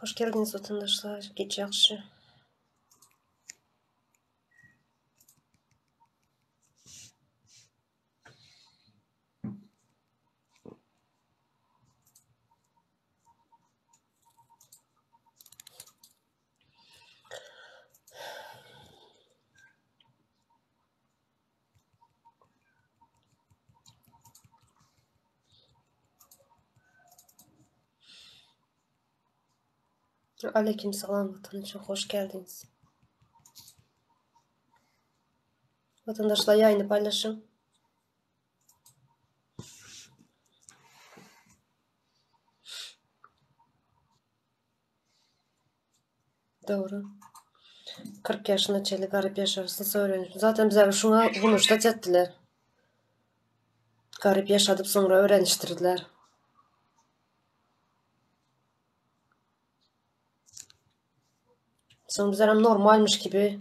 Hoş geldiniz vatandaşlar. Geç ýagşy. Aleyküm salam vatan için hoş geldiniz. Vatandaşlar yayını paylaşın. Dogry. 40 ýaşyna çenli garyp ýaşarsyň, soň öwrenirsiň. Zaten bize şuňa wynujdat etdiler. Garyp ýaşadyp soňra öwrenişdirdiler. Soň bizlerem normalmiş gibi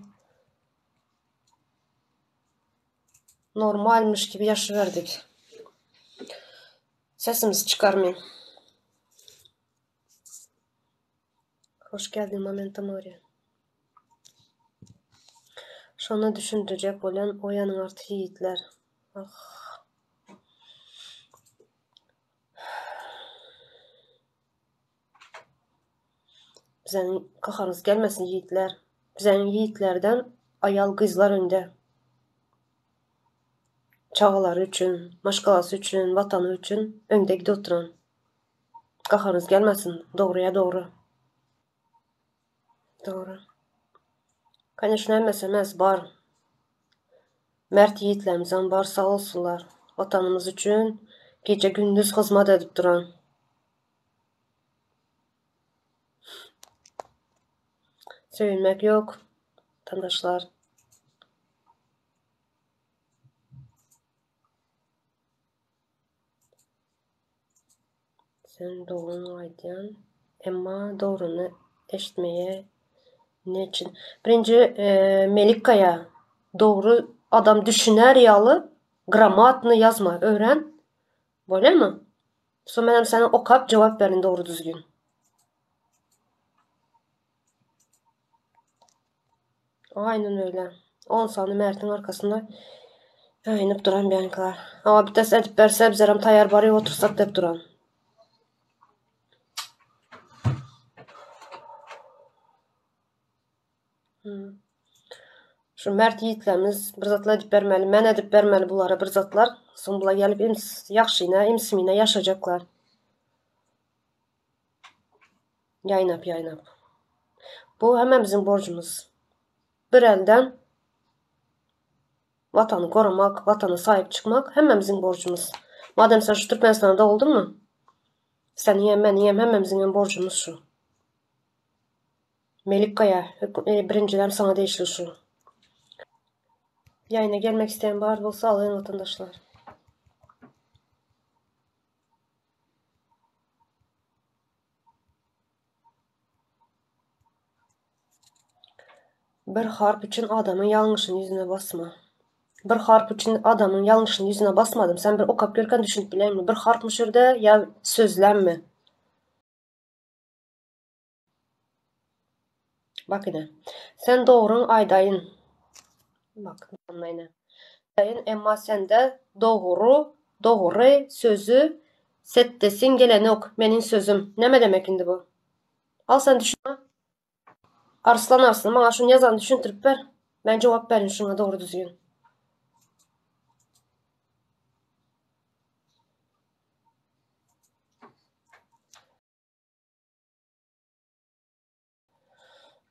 normalmiş gibi ýaşaberdik. Sesimizi çykarmaýyn. Hoş geldin Momento Mori. Şony düşündirjek bolýan oýanyň artyk ýigitler. Ah. Biziň gaharyňyz gelmesin ýigitler. Biziň ýigitlerden aýal gyzlar öňde. Çagalary üçin, maşgalasy üçin, watany üçin öňde gidip oturan. Gaharyňyz gelmesin, dogryýa dogry. Dogry. Koneşno hemmesi emes bar. Mert ýigitlerimizem bar sag bolsunlar. Watanymyz üçin gije gündiz hyzmat edip duran. Söýünmek ýok watandaşlar. Sen dogryňy aýdýaň, emma dogryny eşitmeýe neçün. Birinji Melikgaýa dogry adam düşüner ýaly gramatny ýazma öwren. Bolýamy? Soň menem saňa okap jogap berin dogry düzgün. Aýnan öýle. On sany mertiň arkasynda ýaýynyp duran biankalar. Hawa bites edip berse bizerem taýýar baryp otursak dep duran. Şu mert ýigitlerimiz bir zatlar edip bermeli, men edip bermeli bulara bir zatlar. Soň bular gelip ims ýagşyna, imsimine ýaşajaklar. Ýaýnap ýaýnap. Bu hemmämiziň borjumyz. Bir elden Watany goramak, Watana saýyp çykmak hemmämiziň borjumyz. Madem sen şu Türkmenistanda doguldyňmy? Seniňem, meniňem, hemmämiziňem borjumyz şu. Melik Gaýa, birinjiden saňa degişli şu. Ýaýyna gelmek isleýän bar bolsa alaýyn watandaşlar. Bir harp üçin adamyň ýalňyşyny ýüzüne basma. Bir harp üçin adamyň ýalňyşyny ýüzüne basmadym. Sen bir okap görkän düşünip bileňmi? Bir harpmy şu ýerde ýa sözlemmi? Bak ine. Sen dogryň aýdaýyn. Bak, ine. Aýdaýyn, emma sende dogru, dogry sözi setdesiň gelenok. Meniň sözüm. Näme demek indi bu? Al sen düşün. Arslan Arslan maňa şuny ýazany düşündirip ber. Men jogap berin şuňa dogry düzgün.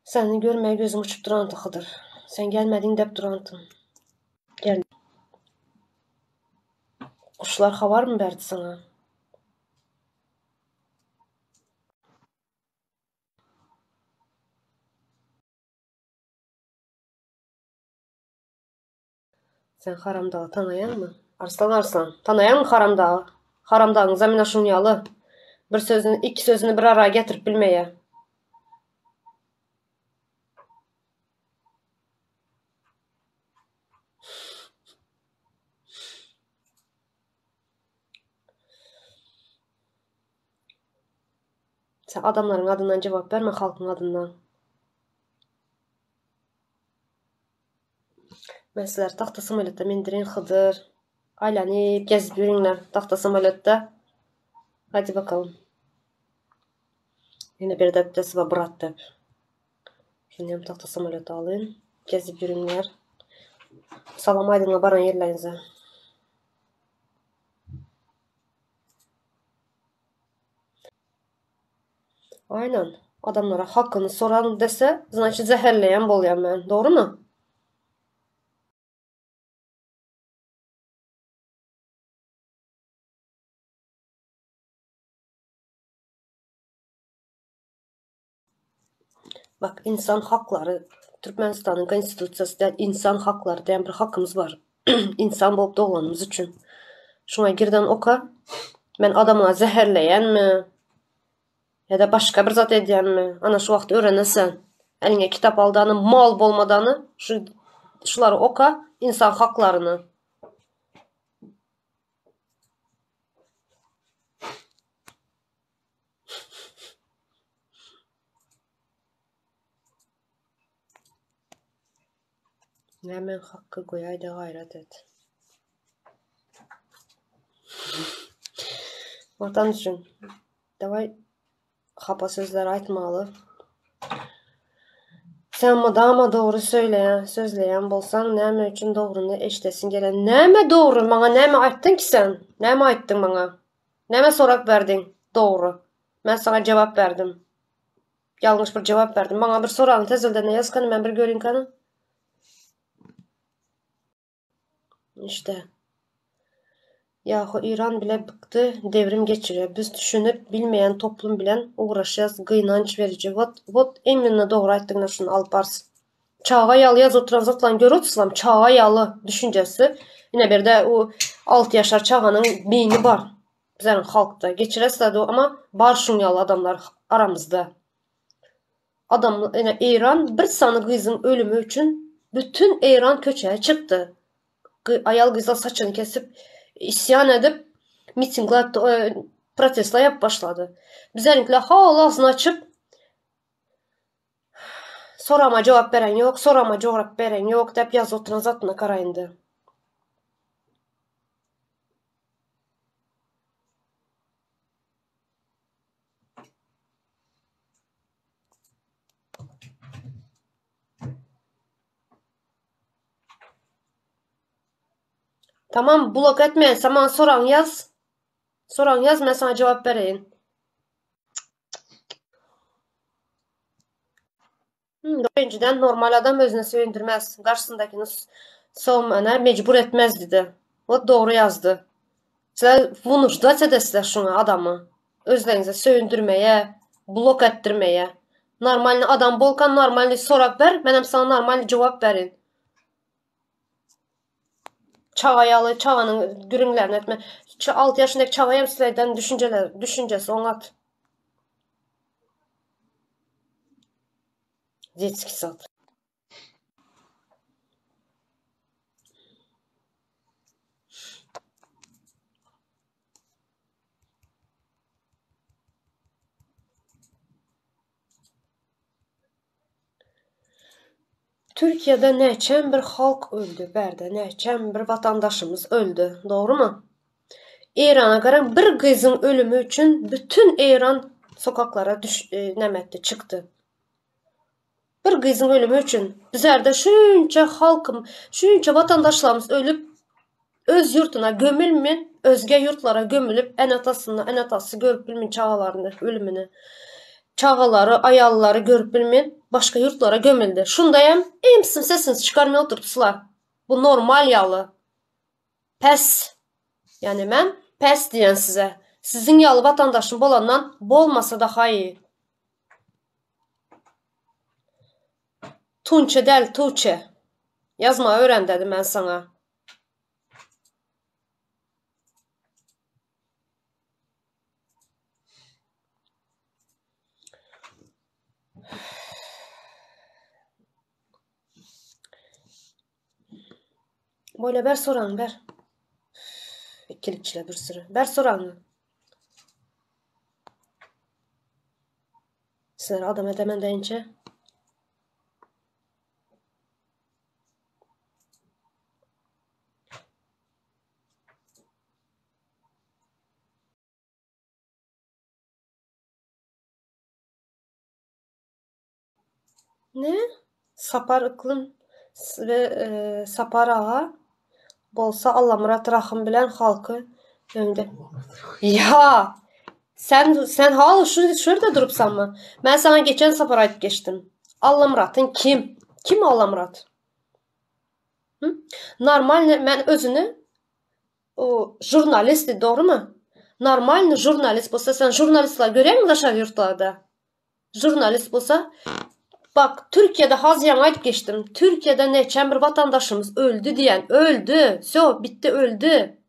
Seni görmeye gözüm uçup durandy Hydyr. Sen gelmediň dep durantym. Gel. Guşlar habarmy berdi saňa? Sen Haramdagy tanaýaňmy? Arslan Arslan, tanaýaňmy Haramdagy? Haramdagyň zamina şuň ýaly. Bir sözüni, iki sözüni bir ara getirip bilmeýä. Sen adamlaryň adyndan jogap berme, halkyň adyndan. Men sizleri tagta samolýotda mindirin Hydyr. Aýlanyp gezip ýörüňler tagta samolýotda. Hadi bakalym. Ýene bir depdesi bar brat dep. Şuny hem tagta samolýota alyň. Gezip ýörüňler. Salam aýdyňlar baran ýerleriňize. Aynen. Adamlara hakyny soran dese, значит zäherleýän bolýan men. Dogrymy? Bak, insan haklary, Türkmenistanyň Konstitusiýasy däl, insan haklary diýen bir hakymyz bar. Insan bolup doglanymyz üçin. Şuňa girden oka. Men adamlary zäherleýänmi? Ýa-da başga bir zat edýänmi? Ana şu wagt öwrenesen. Eliňe kitap aldany, mal bolmadany şu şulary oka, insan haklaryny. Näme hakky goýaýda gaýrat et. Watan üçin. Daway hapa sözler aýtmaly. Sen mydama dogry söýleýän, sözleýän bolsaň näme üçin dogryny eşdesiň gelen? Näme dogry? Maňa näme aýtdyň ki sen? Näme aýtdyň maňa? Näme sorag berdiň? Dogry. Men saňa jogap berdim. Ýalňyş bir jogap berdim. Maňa bir soragyňy tezelden ýaz kany, men bir görin kany. İşte. Ýahu Iran bile bykdy devrim geçirýär. Biz düşünip bilmeýän toplum bilen ugraşýas gynanç beriji. Wot wot imенно dogry aýtdyňda şuny alyp bars. Çaga ýaly ýazyp oturan zatlaryny görüp otursalam çaga ýaly düşünjesi. Ine berde u 6 ýaşar çaganyň beýni bar. Bizleriň halkda. Geçiresizler ama bar şuň ýaly adamlar aramyzda. Adam ine Eýran bir sany gyzyň ölümi üçin bütün Eýran köçä çykdy. Aýal gyzlar saçyny kesip isýan edip mitingler protestler ýapyp başlady. Bizleriňkiler hala agzyny açyp Sorama jogap beren ýok, sorama jogap beren ýok diýip ýazyp oturan zatyna gara indi. Tamam blok etmeýän sen maňa soragyňy ýaz. Soragyňy ýaz men saňa jogap bereýin. Birinjiden normal adam özüni söýündirmez. Garşysyndakyny sowmana mejbur etmez diýdi. Ot dogry ýazdy. Sizler wynujdat edesizler şuňa adamy. Özleriňize söýündirmeye, blok etdirmeye. Normalny adam bolkan normalny sorag ber, menem saňa normalny jogap berin. Çaga ýaly çaganyň gürrüňlerini etme. 6 ýaşyndaky çaga hem sizlerden düşünjeler, düşünjesi oňat. Detski sad. Türkiýede näçem bir halk öldi bärde näçem bir watandaşymyz öldi dogrymy? Eýrana garaň bir gyzyň ölümi üçin bütün Eýran sokaklara düş näme etdi çykdy. Bir gyzyň ölümi üçin bizerde şunça halkym şunça watandaşlarymyz ölüp öz ýurtuna gömülmän özge ýurtlara gömülip ene atasyny ene atasy görüp bilmän çagalaryny ölümini çagalary aýallary görüp bilmän başga ýurtlara gömüldi. Şundaýam emsim sesini çykarmay oturypsylar. Bu normal ýaly. Pes. Ýani men pes diýen size. Siziň ýaly watandaşym bolandan bolmasa daha iyi. Tunçe däl Tuçe. Ýazmagy öwren dedim men saňa. Bolýa ber soragyňy ber. Ikilikçiler bir sürü. Ber soragyňy. Sizler adam edemen deýinçe. Ne? Sapar Yklym we Sapar aga bolsa Allamyrat Rahym bilen halky öňde. Ýa! Sen sen hala şu şu ýerde durupsanmy? Men saňa geçen sapar aýdyp geçdim. Allamyratyň kim? Kim Allamyrat? Hı? Normalny men özüni o žurnalist dogrymy? Normalny žurnalist bolsa sen žurnalistler görýäňmi daşary ýurtlarda? Žurnalist bolsa Bak Türkiýede haz ýaňy aýdyp geçdim. Türkiýede neçen bir watandaşymyz öldi diýen. Öldi. Syo bitdi öldi.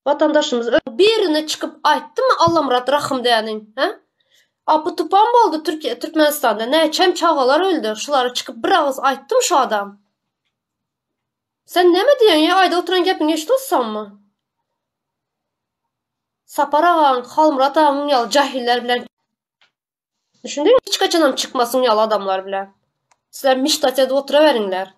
Watandaşymyz birine çykyp aýtdymy Allamyrat Rahym diýeniň, hä? Apy tupan boldy Türkiýe Türkmenistanda näçem çagalar öldi. Şulary çykyp bir agyz aýtdymy şu adam? Sen näme diýýäň ýa aýdyp oturan gepiňi eşidip otyrsaňmy? Sapar agaň, Halmyrat agaň ýaly jahiller bilen Düşündiňmi? Hiç haçanam çykmasyň ýaly adamlar bilen. Sizler miştat edip oturaweriňler.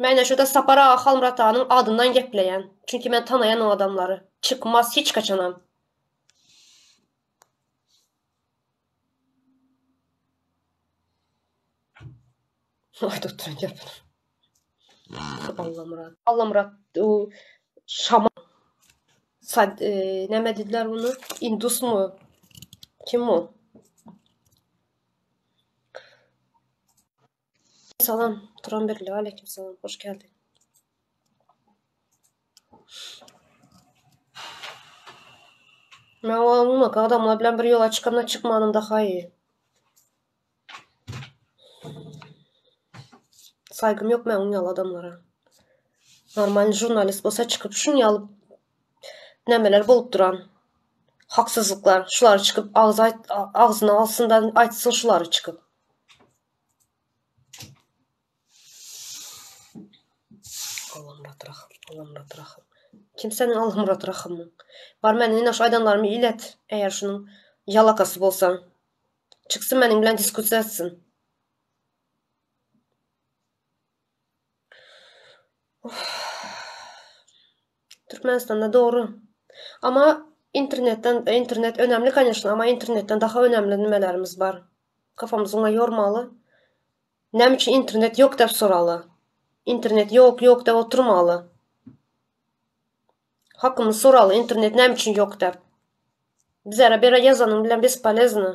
Men ine şurada Sapar aga Halmyrat aganyň adyndan gepleýän. Çünki men tanaýan o adamlary. Çykmaz hiç haçanam. Aýdyp oturan gepini. Allamyrat. Allamyrat o şama sad e, näme diýdiler bunu? Indusmy? Kim o? Salam Turan Birli. Aleyküm salam. Hoş geldin. Men o adamlar bilen bir ýola çykamda çykmanym daha iyi. Saýgym ýok meň oň ýaly adamlara. Normalny žurnalist bolsa çykyp şuň ýaly nämeler bolup duran haksyzlyklar şulary çykyp agzy agzyna alsyn da aýtsyn şulary çykyp. Allamyrat Rahym, Allamyrat Rahym. Kim seniň Allamyrat Rahymyň? Bar meniň ine şu aýdanlarymy ilet, eger şunuň ýalakasy bolsaň. Çyksyn meniň bilen diskussiýa etsin. Türkmenistanda dogry. Ama internetden internet önemli koneşno, ama internetden daha önemli nimelerimiz bar. Kafamyzy oňa ýormaly. Näme üçin internet ýok dep soraly. Internet ýok, ýok dep oturmaly. Hakymyzy soraly internet näme üçin ýok dep. Bizlere bere ýazanyň bilen bespolezno.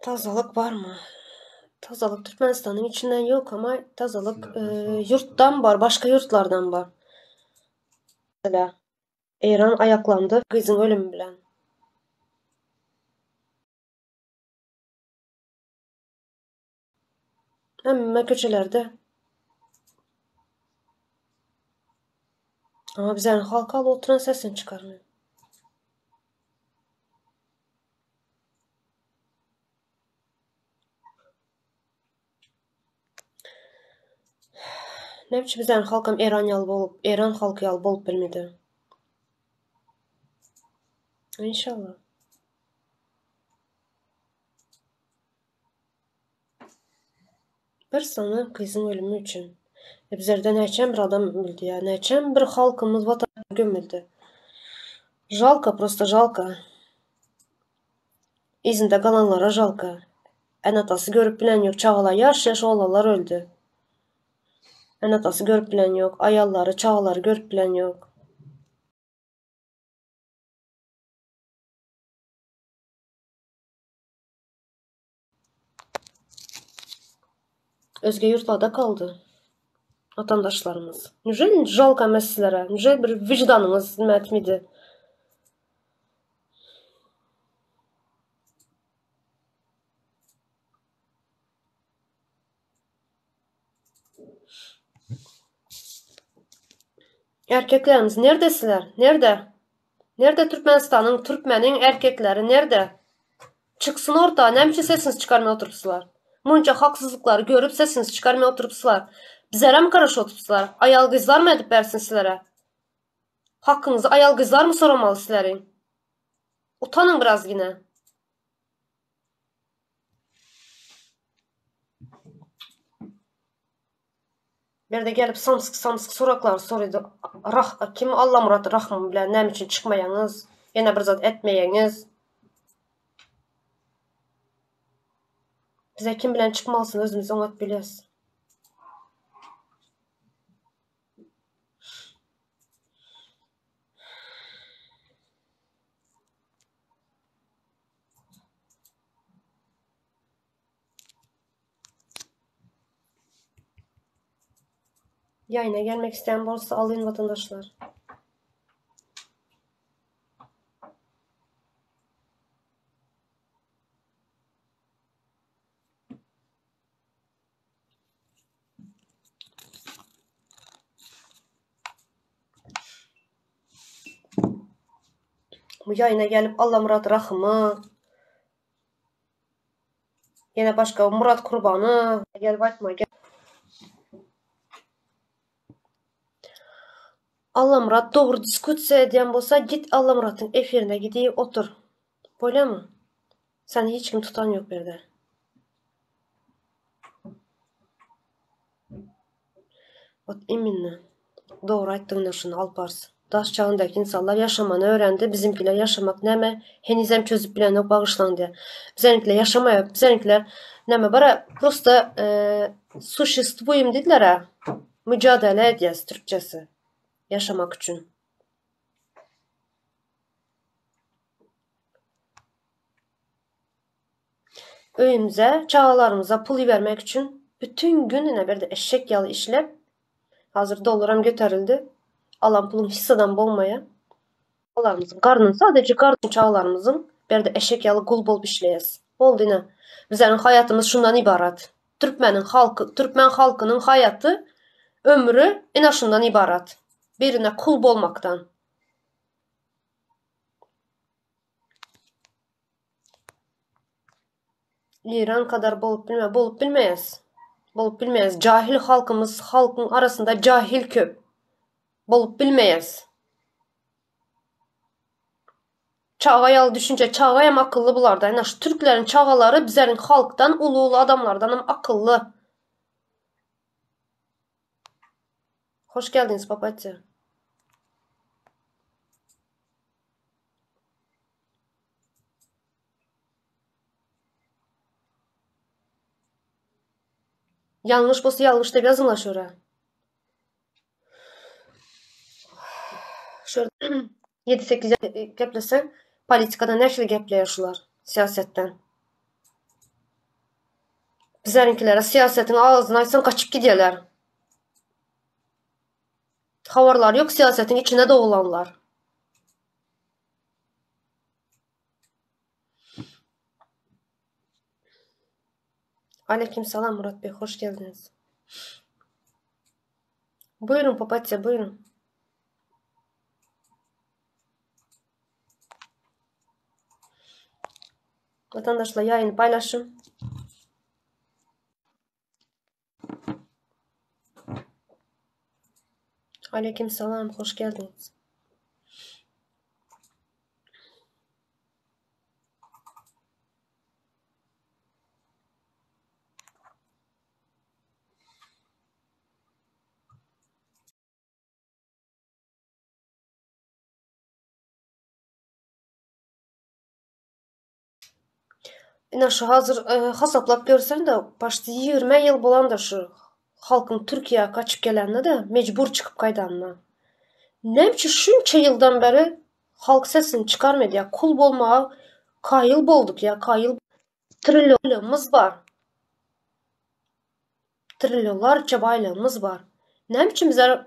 Tazalyk barmy? Tazalyk Türkmenistanyň içinden ýok ama tazalyk ýurtdan bar, başga ýurtlardan bar. Mesela Eýran aýaklandy gyzyň ölümi bilen. Hemme köçelerde. Ama bizäniň halk alyp oturan sesini çykarmaýar. Näme üçin bizäniň halkam Eýran ýaly bolup, Eýran halky ýaly bolup bilmedi? Inşallah. Bir sany gyzyň ölümi üçin. E bizlerde näçem bir adam öldi ýa, näçem bir halkymyz watan gömüldi. Žalko, prosto žalko. Yzynda galanlara žalko. Ene-atasy görüp bilen ýok, çagalar ýaş-ýaş oglanlar öldi. Ene-atasy görüp bilen ýok, aýallary, çagalary görüp bilen ýok. Özge ýurtlarda kaldy watandaşlarymyz. Nujeli žalko emes sizlere? Nujeli bir wijdanyňyz nime etmedi? Erkeklerimiz nerde sizler? Nerde? Nerde Türkmenistanyň, türkmeniň erkekleri nerde? Çyksyn orta, näme üçin sesiňizi çykarmay oturypsylar? Munça haksyzlyklary görüp sesiňizi çykarmay oturypsylar. Bizerem garaşyp oturypsylar. Aýal gyzlarmy edip bersin sizlere? Hakyňyzy aýal gyzlarmy soramaly sizleriň? Utanyň biraz ýine. Berde gelip samsyk samsyk soraklary soraýdy. Rah kim Allamyrat Rahym bilen näme üçin çykmaýaňyz? Ýene bir zat etmeýäňiz. Bize kim bilen çykmalysyny özümiz oňat bilýäs. Ýaýyna gelmek isleýän bolsa alyn watandaşlar. Bu ýaýyna gelip Allamyrat Rahymy Ýene başga Myrat Kurbany gelip aýtma gel. Allamyrat dogry diskussiýa edýän bolsa git Allamyratyň efirine gidip otur. Bolýamy? Seni hiç kim tutan ýok bu ýerde. Wot iminna. Dogry aýtdyň şuny Alpars. Daş çagyndaky ynsanlar ýaşamany öwrendi, bizimkiler ýaşamak näme henizem çözüp bilenok bagyşlaň diýýär. Bizenikiler ýaşamaýar, bizenikiler näme bara prosta suşestwuýem diýdiler-ä, müjadele edýäs türkçesi ýaşamak üçin. Öýümize, çagalarymyza pul ibermek üçin bütin gün ine berde eşek ýaly işläp, hazir dollaram göterildi, alan puluň hissadam bolmaýar. Çagalarymyzyň garnyny sadeje garny çagalarymyzyň berde eşek ýaly gul bolup işleýäs. Boldy ine. Bizleriň haýatymyz şundan ybarat. Türkmeniň halky, türkmen halkynyň haýaty, ömri ine şundan ybarat. Birine kul bolmakdan. Eýran kadar bolup bilme, bolup bilmeýäs. Bolup bilmeýäs. Jahil halkymyz, halkyň arasynda jahil köp. Bolup bilmeýäs. Çaga ýaly düşünje, çaga hem akylly bularda. Ine şu türkleriň çagalary bizleriň halkdan, uly-uly adamlardan hem akylly. Hoş geldiňiz Papatýa. Ýalňyş bolsa ýalňyş diýip ýazyňlar şöre. Şöyle 7-8 gepleseň politikadan nähili gepleýär şular syýasetden. Bizleriňkilere syýasetiň agzyny açsaň gaçyp gidýärler. Habarlary ýok syýasetiň içine dogulanlar. Aleyküm salam Murat Bey, hoş geldiniz. Buyurun Papatya, buyurun. Vatandaşlar ýaýyny paýlaşyň. Aleyküm salam, hoş geldiniz. Ine şu hazir hasaplap görseň-de, paşti 20 ýyl bolanda şu halkyň Türkiýä gaçyp gelenine-de, mejbur çykyp gaýdanyna. Näme üçin şunça ýyldan bäri halk sesini çykarmady ýa kul bolmaga kaýyl bolduk ýa kaýyl Trillionymyz bar. Trillionlarça baýlygymyz bar. Näme üçin bizler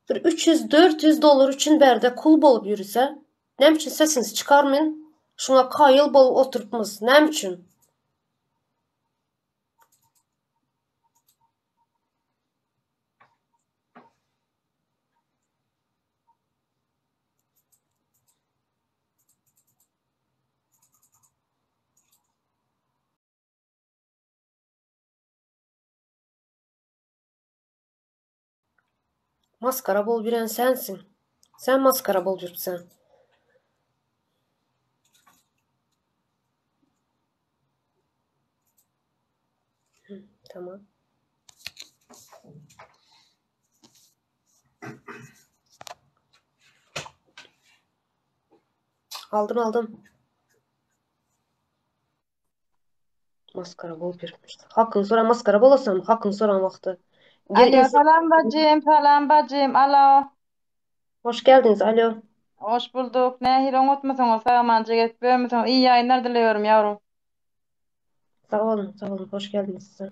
bir 300-400 dollar üçin bärde kul bolup ýörüs-ä? Näme üçin sesimizi çykarmyn, şuňa kaýyl bolup oturypmyz? Näme üçin? Maskara bolup ýören sensiň. Sen maskara bolup ýörüpsiň. Tamam. Aldym aldym. Maskara bolup ýörüpmiş. Hakyny soran maskara bolasan, hakyny soran wagty. Gel Alo, insan. salam bacım, salam bacım, alo. Hoş geldiňiz. Alo. Hoş bulduk. Nähili oňatmysyňyz? Sag-amanja gezip ýörmüsiňiz? Iyi ýaýynlar dileýorum ýawrum. Sag bolun, sag bolun. Hoş geldiňiz size.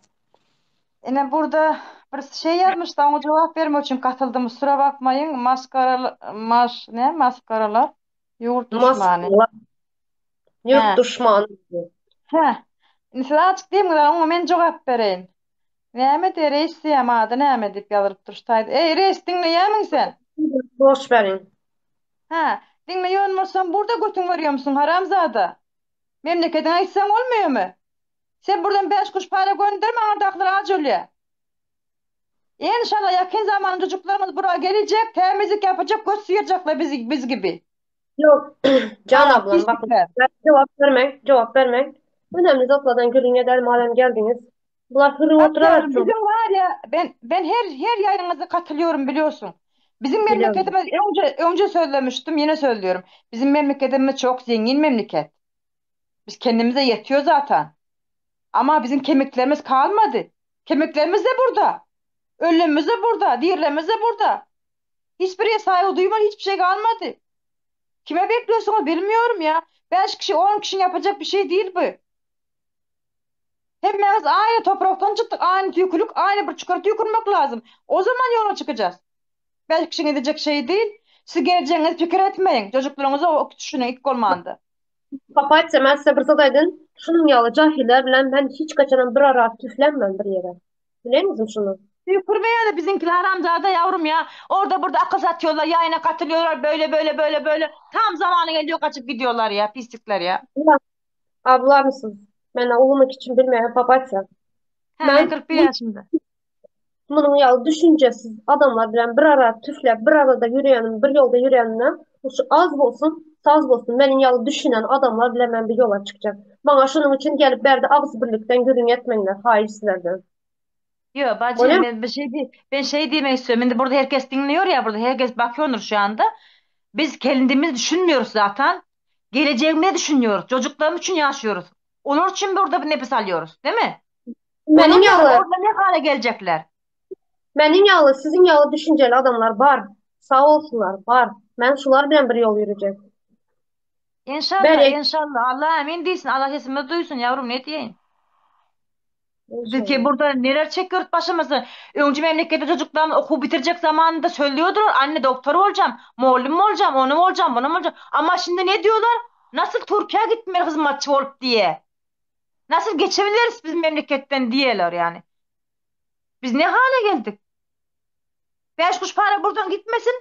Ine burada bir şey ýazmyş da oňa jogap bermek üçin katyldym. Usura bakmaýyň. Maskara maş ne maskaralar? Ýurt duşmany. Maskara. Ýurt Hä. duşmany. Hä. Indi siz azjyk diýiň, oňa men jogap bereýin. Näme diýýär, reis diýýämi, ady näme diýip ýazylypdyr şu taýda. Eý, reis, diňleýärmiň sen? Boş beriň. Hä, diňleýän bolsaň, burda götüň berýärmisiň, haramzada? Memleketiňe gitseň bolmaýarmy? Sen burdan bäş kuruş para gönderme, aňyrdakylar aç ölýär. Enşalla ýakyn zamanda çocuklarymyz bura gelejek, tämizlik ýapajak, göt syýyrjaklar bizi, biz gibi. Ýok, Jan Haram ablam, bakın. pislikler. Jogap bermäň, jogap bermäň. Önemli zatlardan gürrüň eder madem geldiňiz. Bular hürrüp Bak oturar yavrum bizim var ya ben ben her her yayınınıza katılıyorum biliyorsun. Bizim Biliyorum. memleketimiz önce önce söylemiştim yine söylüyorum. Bizim memleketimiz çok zengin memleket. Biz kendimize yetiyor zaten. Ama bizim kemiklerimiz kalmadı. Kemiklerimiz de burada. Ölümümüz de burada. Dirlerimiz de burada. Hiçbir saygı duyma hiçbir şey kalmadı. Kime bekliyorsunuz bilmiyorum ya. 5 kişi 10 kişinin yapacak bir şey değil bu. Hepimiz aynı topraktan çıktık, aynı tükürük, aynı bir çukura tükürmek lazım. O zaman yola çıkacağız. 5 kişinin edecek şey değil. Siz geleceğinizi fikir etmeyin. Çocuklarınıza o düşünün ilk olmandı. Papatýa, men size bir zat aýdyn, şunuň ýaly jahiller bilen men hiç haçanam bir ara tüflenmem bir ýere. Bileňizmi şuny? Tükürmeýär de bizimkiler haramzada yavrum ya. Orada burada akıl satıyorlar, yayına katılıyorlar böyle böyle böyle böyle. Tam zamanı geliyor kaçıp gidiyorlar ya pislikler ya. Abla, abla mısın? Men ulumy kiçim bilmeýän Papatýa. He ben Men 41 yaşımda. munuň ýaly düşünjesiz adamlar bilen bir ara tüfläp bir arada ýörýänim, bir ýolda ýörýänimden şu az bolsun, saz bolsun meniň ýaly düşünen adamlar bilen men bir ýola çykjak. Maňa şunuň üçin gelip bärde agzybirlikden gürrüň etmeňler, haýyş sizlerden. Yok bacım Bolýamy? ben bir şey değil. Ben şey demek istiyorum. Şimdi burada herkes dinliyor ya burada herkes bakıyordur şu anda. Biz kendimizi düşünmüyoruz zaten. Geleceğimizi düşünüyoruz. Çocuklarımız için yaşıyoruz. Onun için burada bir nefes alıyoruz, değil mi? Meniň Onlar ýaly, orada ne hale gelecekler? meniň ýaly, siziň ýaly düşünjeli adamlar bar. Sag bolsunlar, bar. Men şular bilen bir ýol ýörejek. İnşallah, Berek. inşallah. Allah emin değilsin. Allah sesimi duysun yavrum ne diyeyim? Biz ki İnşallah. burada neler çekiyoruz başımızı. Önce memlekette çocukların okul bitirecek zamanında söylüyordur. Anne doktor olacağım, muallim mi olacağım, onu mu olacağım, bunu mu olacağım. Ama şimdi ne diyorlar? Nasıl Türkiye'ye gitmeli hizmetçi olup diye. Nasıl geçebiliriz biz memleketten diyorlar yani. Biz ne hale geldik? Beş kuruş para buradan gitmesin.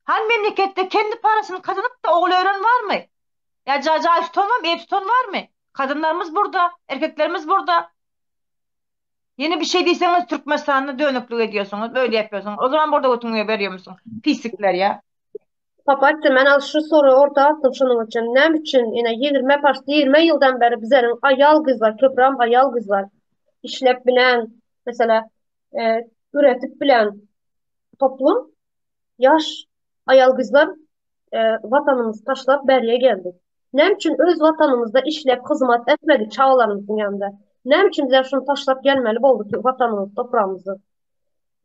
Hani memlekette kendi parasını kazanıp da oğul öğren var mı? Ya caca tutan var mı? Ev tutan var mı? Kadınlarımız burada, erkeklerimiz burada. Yeni bir şey değilseniz Türkmenistan'da dönüklük ediyorsunuz, böyle yapıyorsunuz. O zaman burada götünü veriyor musun? Pislikler ya. Papatýa, men al şu soruyu orta atdym şunuň üçin. Näme üçin ine 20 paş 20 ýyldan bäri bizleriň aýal gyzlar, köpräm aýal gyzlar işläp bilen, mesela e, üretip bilen toplum ýaş aýal gyzlar e, watanymyzy taşlap bäriye geldi. Näme üçin öz watanymyzda işläp hyzmat etmedik çagalarymyzyň ýanynda? Näme üçin bizler şuny taşlap gelmeli bolduk watanymyzy, topragymyzy?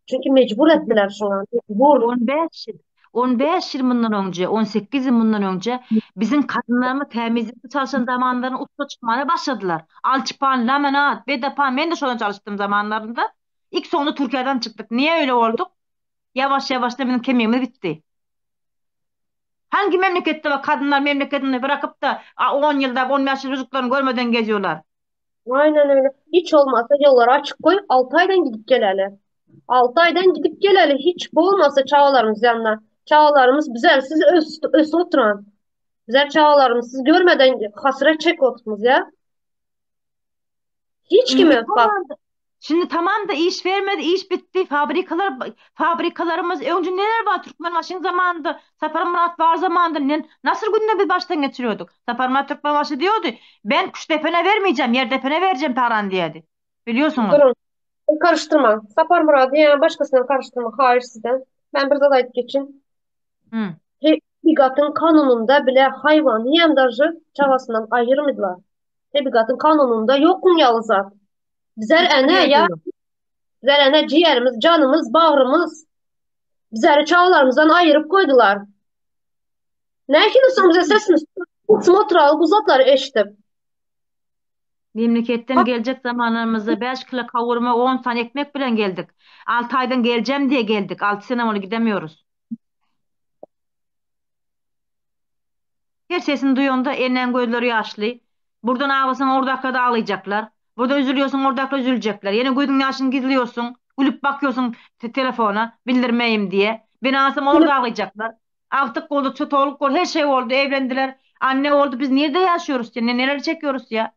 Çünki mejbur etdiler şuňa, mejbur. 15 yıl, 15 yıl bundan önce, 18 yıl bundan önce bizim kadınlarımız temizlikte çalışan zamanlarını usta çıkmaya başladılar. Alçıpan, laminat, bedapan, ben de şuna çalıştığım zamanlarında. İlk sonunda Türkiye'den çykdyk. Niye öyle olduk? Yavaş yavaş da bizim kemiğimiz bitti. Hangi memlekette bak kadınlar memleketini bırakıp da 10 yılda 15 yıl çocuklarını görmeden geziyorlar. Aynen öyle. Hiç olmazsa yolları açık koy 6 aydan gidip geleli. 6 aydan gidip geleli hiç bolmasa çağalarımız yanına. Çağalarımız bizersiz öz, öz oturan. Bizler çağalarımız siz görmeden hasret çek oturmuz ya. Hiç Şimdi kimi bak tamam da, şimdi tamam da iş vermedi, iş bitti. Fabrikalar fabrikalarımız önce neler var Türkmenbaşı'nın zamanında, Saparmyrat var zamanında ne, nasıl günde biz baştan geçiriyorduk? Saparmyrat Türkmenbaşı diyordu. Ben Kuştepe'ne vermeyeceğim, Yerdepe'ne vereceğim paran diyordu. Biliyorsunuz. durun. Karıştırma. Sapar Muradı yani başkasına karıştırma. Hayır sizden. Ben bir zat ayıp geçin. Hı. Tebigatın kanununda bile hayvan hem daşı çağasından ayırmadılar. Tebigatın kanununda yok yalı zat. Bizler Hiçbir ene yerde ya yok. bizler ene ciğerimiz, canımız, bağrımız. Bizleri çağlarımızdan ayırıp koydular. Ne ki bize sesimiz smotralı bu zatları eşitip. Memleketden gelecek zamanlarımızda 5 kilo kavurma 10 tane ekmek bilen geldik. 6 aydan geleceğim diye geldik. 6 sene oldu gidemiyoruz. Her sesini duyanda enen gözleri yaşlı. Buradan ağlasan oradaklar da ağlayacaklar. Burada üzülüyorsun oradaklar üzülecekler. Yine gözün yaşını gizliyorsun. Gülüp bakıyorsun te- telefona bildirmeyeyim diye. Ben ağlasam orada ağlayacaklar. Artık oldu, çatoluk oldu, her şey oldu. Evlendiler. Anne oldu. Biz nerede yaşıyoruz ya? Ne- Neler çekiyoruz ya?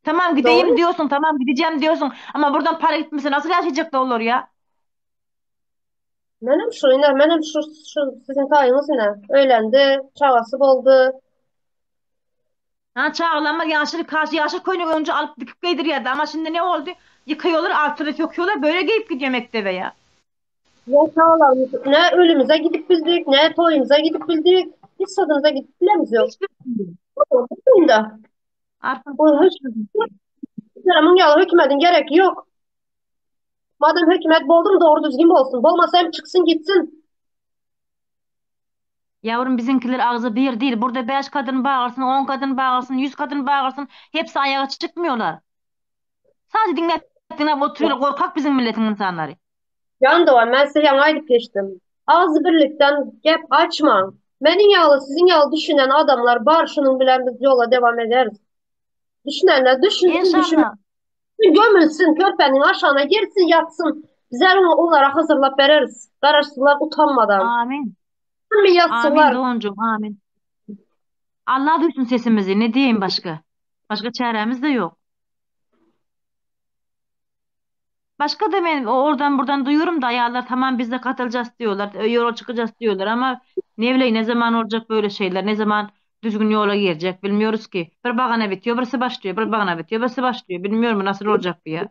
Tamam gideyim Doğru. diyorsun, tamam gideceğim diyorsun. Ama buradan para gitmese nasıl yaşayacak da olur ya? Menem şu iner, menem şu, şu sizin tayınız iner. Öylendi, çağası boldu. Ha çağlanma yaşlı karşı yaşlı koyunu önce alıp dikip giydiriyordu ama şimdi ne oldu? Yıkıyorlar altını söküyorlar böyle giyip gidiyor mektebe ya. Ne çağlarımız, ne ölümüze gidip bildik, ne toyumuza gidip bildik. Hiç tadımıza gidip bilemiz yok. Hiçbir şey yok. Da. Artık Bu hiçbir şey yok. hükümetin yalı hükümetin gerek yok. Madem hükümet boldu mu doğru düzgün olsun. Bolmasa hem çıksın gitsin. Yavrum bizimkiler ağzı bir değil. Burada beş kadın bağırsın, 10 kadın bağırsın, 100 kadın bağırsın. Hepsi ayağa çıkmıyorlar. Sadece dinle dinle oturuyorlar. Korkak bizim milletin insanları. Can Doğan, ben size yana edip geçtim. Ağzı birlikten gep açma. Benim yağlı sizin yağlı düşünen adamlar var şunun bilen biz yola devam ederiz. Düşünenler düşünsün düşünsün İnşallah. gömülsün körpenin aşağına girsin yatsın. Bizler onu onlara hazırlap veririz. Qaraşsınlar utanmadan. Amin. Mi Amin yatsınlar. Doğancığım amin. Allah duysun sesimizi. Ne diyeyim başka? Başka çaremiz de yok. Başka da ben oradan buradan duyuyorum da ayarlar tamam biz de katılacağız diyorlar. e, Yola çıkacağız diyorlar ama ne bileyim ne zaman olacak böyle şeyler. Ne zaman düzgün yola girecek bilmiyoruz ki. Bir bagana bitiyor, birisi başlıyor. Bir bagana bitiyor, birisi başlıyor. Bilmiyorum nasıl olacak bu ya.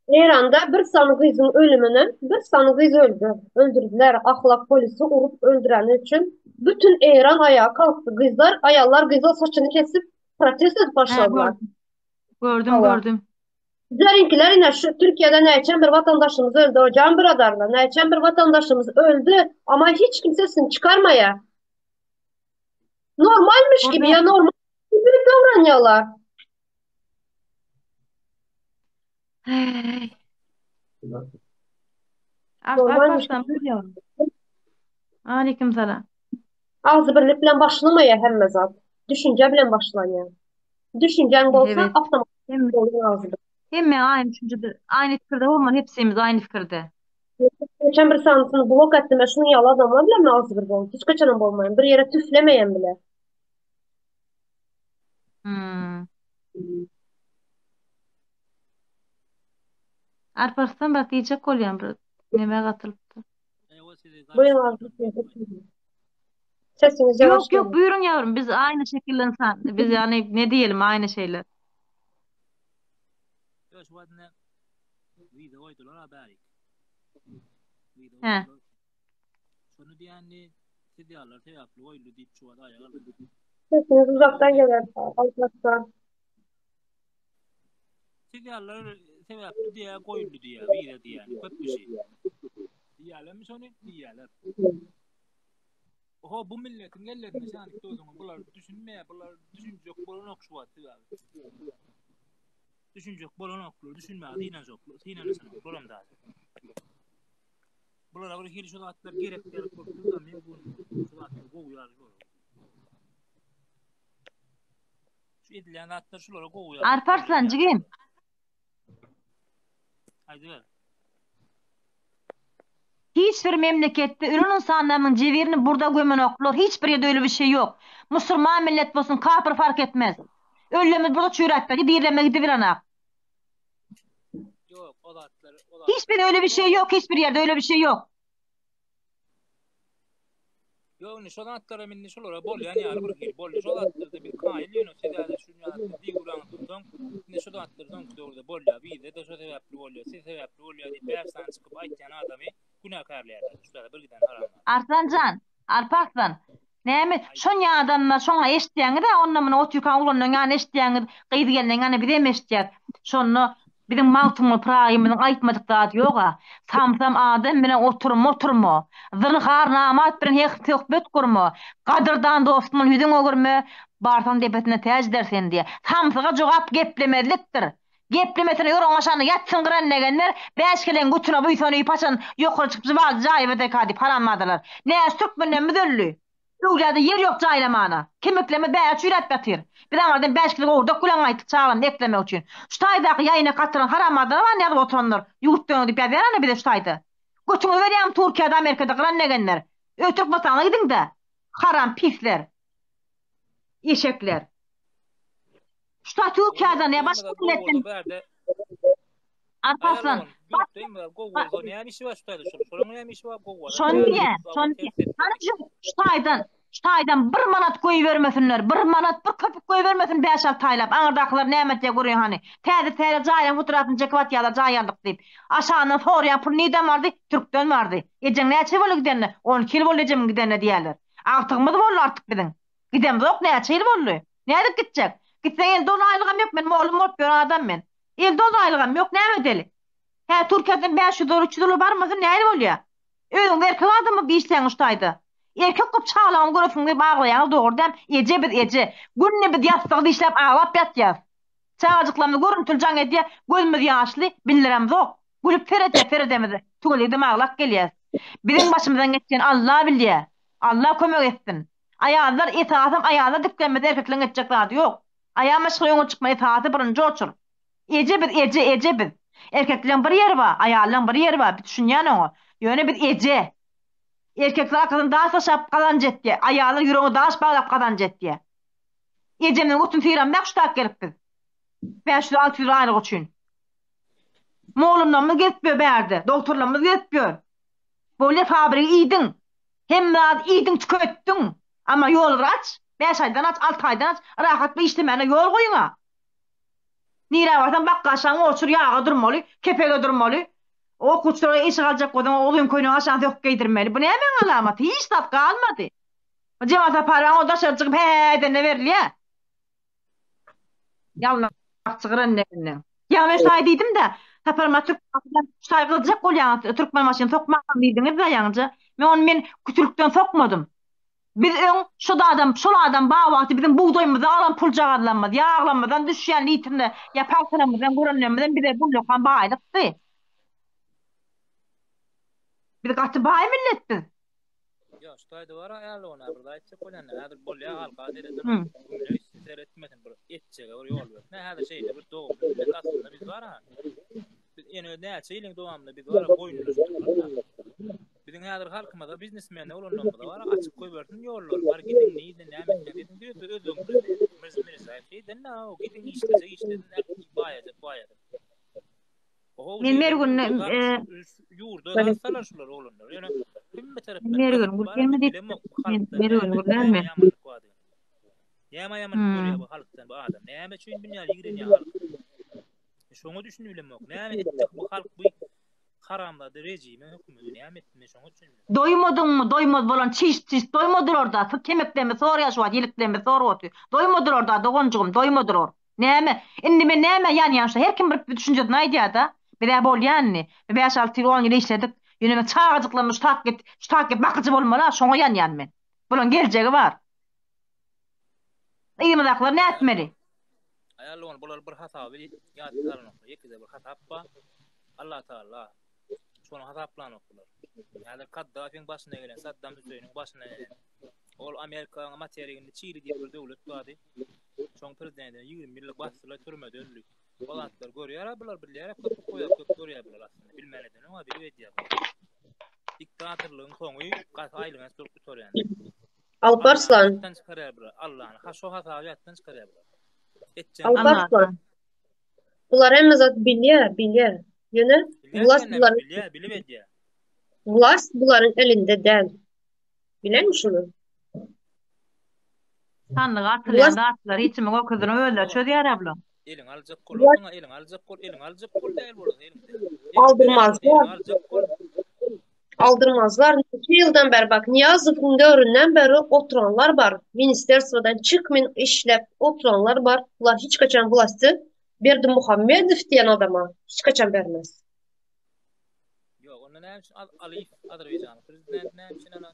İran'da bir sanı kızın ölümünü, bir sanı kız öldü. Öldürdüler. Ahlak polisi vurup öldüreni için. Bütün İran ayağa kalktı. Kızlar, ayarlar kızlar saçını kesip protesto edip He başladılar. gördüm. Gördüm Allah. gördüm. Bizlerinkiler yine şu Türkiye'de neçen bir vatandaşımız öldü. O can biraderler. Neçen bir vatandaşımız öldü. Ama hiç kimsesini çıkarmaya. Normalmiş gibi Burada ya normal gibi davranıyorlar. hey. Ars Normalmiş Alparslan buyur yavrum. Aleyküm selam. Ağzı birlik bilen başlamaya hemme zat. Düşünce bilen başlanıyor. Düşüncen bolsa Evet. avtomatik Hem, oluyor ağzı. hem aynı düşüncede, aynı fikirde olmalı. Hepsimiz aynı fikirde. Geçen bir sanatını blok ettim. Şunu yalan adamlar bile mi ağzı bir bol? Hiç kaçanım olmayın. Bir yere tüflemeyen bile. Hmm. Alparslan bak diyecek oluyorum. Bir neme katılıptı. Buyurun ağzı bir. Sesiniz yavaş Yok yok geliyor. buyurun yavrum biz aynı şekilde insan biz yani ne diyelim aynı şeyler. He. Sesiniz uzaktan geliyor. Alparslan. Düşünjek bolanoklar, düşünmäge synanjoklar, synanyşanoklar da. Bulara bir hili şu zatlar gerek gerek bolup dur da men bu şu zatlar gowy ýaly bolar. Şu edilýän zatlar şulara gowy ýaly. Alparslan jigim. Aýdyber. Hiç bir memleketde ölen ynsanlarynyň jebirini burda gömenoklar hiç bir ýerde öýle bir şey ýok. Musurman millet bolsun kapyr fark etmez. Öllemez burda çüýräp ber dirleme gidibirenak. Ýok o zatlar o zatlar. Hiç bir öýle bir şey ýok hiç bir ýerde öýle bir şey ýok. Ýok indi şo zatlaram indi şolara bolýan ýaly bir hili boldy. Şo zatlarda biz kaýyl ýöne siz häzir şu ýaly diýip dursaň, indi şo zatlar soňky döwürde bolýar. Bizde-de şo sebäpli bolýar, siz sebäpli bolýar diýip bäş sany çykyp aýtýan adamy günäkärleýärler. Şu zada bir giden haramlar. Arslan jan, Alparslan, näme şonýa adamlar şoňa eşitýäňiz-ä onda muny otyrkaň oglanlaň ýanyna eşitýäňiz, gyz gelneň ýanyna bizem eşitýäs. Şonda Biziň Magtymguly Pyragymyzyň aýtmadyk zady ýog-a. Samsam adam bilen oturma oturma. Zynhar namart bilen her söhbet gurma. Gadyrdan dostumdan ýüzüň öwürme, barsaň depesine täç eder seni diýýär. Samsyga jogap geplemezlikdir. Geplemesene ýör oňa şanda ýatsyn gyran-legenler, bäş keleň götüne buýsanyp haçan ýokary çykyp jywaly jaýyp ederka diýip haramzadalar. Näçe türkmenlerimiz öldi. Öwlüýada ýer ýok jaýlamana. Kemiklerimiz bäri çüýräp ýatyr. Biz aňyrdan bäş kilo gowurdak bilen gaýtdyk çagalamy eklemek üçin. Şu taýdaky ýaýyna gatyran haramzadalar bar ýazyp oturanlar. Ýurt döňe diýip ýazýar ana bize şu taýda. Götüňizi berýäňmi Türkiýede Amerikada gyran legenler. Öz Türkmenistana gidiňdä. Haram pisler. Eşekler. Şu taý Türkiýeden ýa başga milletden. Alparslan. Şony diýýän, şony diýýän. Hany şu şu taýdan, şu taýdan bir manat goýbermesinler, bir manat, bir köpük goýbermesin bäş-alty aýlap. Aňyrdakylar näme etýär görüň hany. Täze-täze jaýlaryň fotografiýasyny çekip atýarlar jaý aldyk diýip. Aşagyndan soraýan pul nirden bardy? Türkden bardy. Ejeň näçe ýyl boldy gidenine? 12 ýyl boldy ejemiň gidenine diýýärler. Agtygymyz boldy artyk biziň. Gidemzok näçe ýyl boldy. Nädip gitjek? Gitseň elde on aýlygam ýok, men mollum bolup ýören adam men. Elde on aýlygam ýok, näme edeli? Hä, Türkiýeden 500 dollar, 300 dollar barmasyn nähili bolýa? Özüňiz erkek adam bolup işleýäňiz şu taýda. Erkek bolup çagalaňyzy göresiňiz gelip aglaýaňyz dogry däl. Eje biz eje. Günde biz ýassygy dişläp aglap ýatýas. Çagajyklarymyz görüntüli jaň edýä, gözümiz ýaşly, bildiremzok. Gülüp seredýä seredemizde, tüwelekden aglap gelýäs. Biziň başymyzdan geçýäni Alla bilýä. Alla kömek etsin. Aýallar esasam aýallar diklenmese erkekleň etjek zady ýok. Aýal maşgala öňe çykma esasy birinji oçur. Eje biz eje eje biz. Erkekleň bir ýeri bar, aýallaň bir ýeri bar, düşünýän oňa. Ýöne biz eje. Erkekler arkasyny daş taşlap gazanç etýär, aýallar ýüregine daş baglap gazanç etýär. Ejemden götüni syramzak şu tak gelip biz. 500-600 aýlyk üçin. Mollumlarymyz gezip ýör bärde, dogtorlarymyz gezip ýör. Bolýa fabrigi iýdiň. Hemme zady iýdiň tüketdiň. Amma ýoly bir aç. Bäş aýdan aç, alty aýdan aç. Rahat bir işlemäne ýol goýuň-a. Nirä barsaň bakgaşaň oçur ýaga durmaly, kepege durmaly. Okuwçylara eşik aljak bolsaň uzyn köýnek aşagyna söküp geýdirmeli. Bu nämäň alamaty? Hiç zat galmady. Jemal Saparowyň o daşary çykyp hä-hä edende berilýär. Ýalňakçy gyran degende. Ýa men şaý diýdim-de, Saparmyrat Türkmenbaşydan şaý gyzjak bolýaňyz, Türkmenbaşyny sokmaň diýdiňiz-de ýaňyja. Men ony men kütülikden sokmadym. Biz öň şo adam, şol adam bar wagty biziň bugdaýymyzdan alan puljagazlarymyz, ýaglarymyzdan düşýän litrine ýa pagtalarymyzdan görenlerimizem bize ullakan baýlykdy. Biz gaty baý millet biz. Ýok, şu taýda bar äli ona bir zat aýtjak bolýan. Häzir bolýa halka sereden. Gününe üstüne seretmesin bir etjege bir ýol bersin. Häzir şeýle bir dogumly millet aslynda biz bar ha. Biz ene näçe ýylyň dowamynda biz bar goýunlaşdyk. Biziň häzir halkymyza biznesmenler bolanlarymyza bar açyp goýbersin ýollary. Bar gidiň nirde näme etmek diýsin diýse özüň prezident. Mirza Mirzaýew diýden o gidiň işlejek işlesin baýajak baýasyn. Men Mergünde ýurda zatsalar şular oglanlar. Ýöne hemme tarapdan Mergün gürlärmi diýip. Mergün gürlärmi? Näme ýamanlyk görýär bu halkdan bu adam? Näme üçin dünýä ýigrenýär halk? Şoňa düşünip bilemok. Näme etdi bu halk bu haramzada rejime hökümeti näme etdi men şoňa düşünip. Doýmadyňmy doýmaz bolan çiş çiş doýmadylar-da kemiklerimiz sorýar şu wagt ýiliklerimiz sorup otyr. Doýmadylar-da doganjygym doýmadylar. Näme? Indi men nämä ýanýan şu? Her kim bir düşünjesini aýdýar-da. Biz-ä bolýa indi. Bir bäş-alty ýyl, on ýyl işledik. Ýöne men çagajyklarym şu tak git, şu tak git bakyjy bolmaly-a, şoňa ýanýan men. Bulaň geljegi bar. Yzymyzdakylar nätmeli? Aýal ony bular bir hasaby ýatda salanoklar. Ýekeje bir hasap bar. Allah Taala şony hasaplanok bular. Häzir Kaddafiň başyna gelen, Saddam Hüseýniň başyna gelen. Ol Amerikanyň materiginde Çili diýip bir döwlet bardy. Şoň prezidentini 20 ýyllyk basdylar, türmede öldi. O zatlar görýär bular, bilýär, köp goýar, köp görýär bular aslynda. Bilmän eden oňa bilip edýär. Diktatorlygyň soňy gaty aýylganç bolup gutarýar. Alparslan. Ýatdan çykarýar bular. Allahny. Ha şo hasaby ýatdan çykarýar bular. Etjek. Alparslan. Bular hemme zat bilýär, bilýär. Ýöne vlast bular bilýär, bilip edýär. Vlast bularyň elinde däl. Bileňmi şuny? Sandyga atylýan zatlary hiç kime görkezdirmän özleri çözýär-ä bular. Eliňe aljak bol, oňa eliňe aljak bol, eliňe aljak bol däl bolar eliňde. Aldyrmazlar. Aldyrmazlar. Neçe ýyldan bäri bak Nyýazowyň döwründen bäri oturanlar bar. Ministerstwodan çykmyn işläp oturanlar bar. Bular hiç haçan wlasty Berdimuhamedow diýen adama hiç haçan bermez. Ýok, onda näme üçin Aliýew Azerbaýjanyň prezidenti näme üçin ana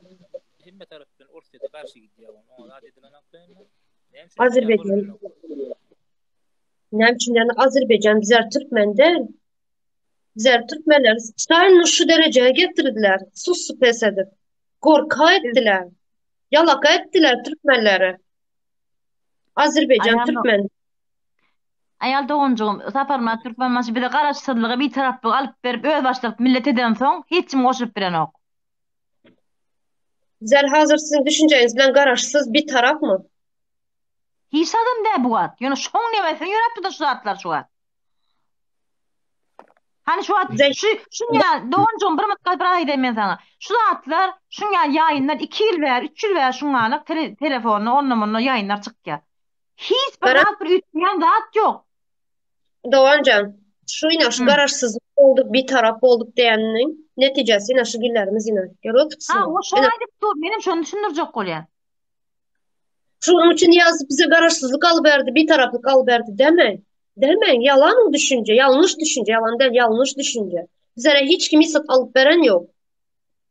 hemme tarapdan Orsýete garşy gidýär ony oňa zat edilenok dämi? Näme üçin Azerbaýjan Näme üçin ýani Azerbaýjan bizler türkmen däl. Bizler türkmenleri Stalinni şu derejä getirdiler. Sussy pes edip. Gorka etdiler. Ýalaka etdiler türkmenleri. Azerbaýjan türkmen. Aýal doganjygym, Saparmyrat Türkmenbaşy bize garaşsyzlygy, bitaraplygy alyp berip, özbaşdak millet edensoň, hiç kim goşulyp bilenok. Bizler hazir siziň düşünjeňiz bilen garaşsyz, bitarapmy? Hiç zadam däl bu wagt. Ýöne şoň nemesine ýöräp dur şu zatlar şu wagt. Hany şu wagt şu şuň ýaly doganjygym bir mytgal bir aýdaýyn men saňa. Şu zatlar şuň ýaly ýaýynlar 2 ýyl bäri, 3 ýyl bäri şuň ýaly tele, telefonda onda-munda ýaýynlar çykýar. Hiç bir zat bir üýtgeýän zat ýok. Doganjan, şu ine şu garaşsyzlyk bolduk, bitarap bolduk diýeniniň netijesi ine şu günlerimiz ine. Görüp otyrsyňmy? Ha, o şony aýdyp dur, menem şony düşündirjek bolýan. Şonuň üçin Nyýazow bize garaşsyzlyk alyberdi, bitaraplyk alyberdi demäň. Demäň, ýalan o düşünje, ýalňyş düşünje, ýalan däl, ýalňyş düşünje. Bizlere hiç kim hiç zat alyp beren ýok.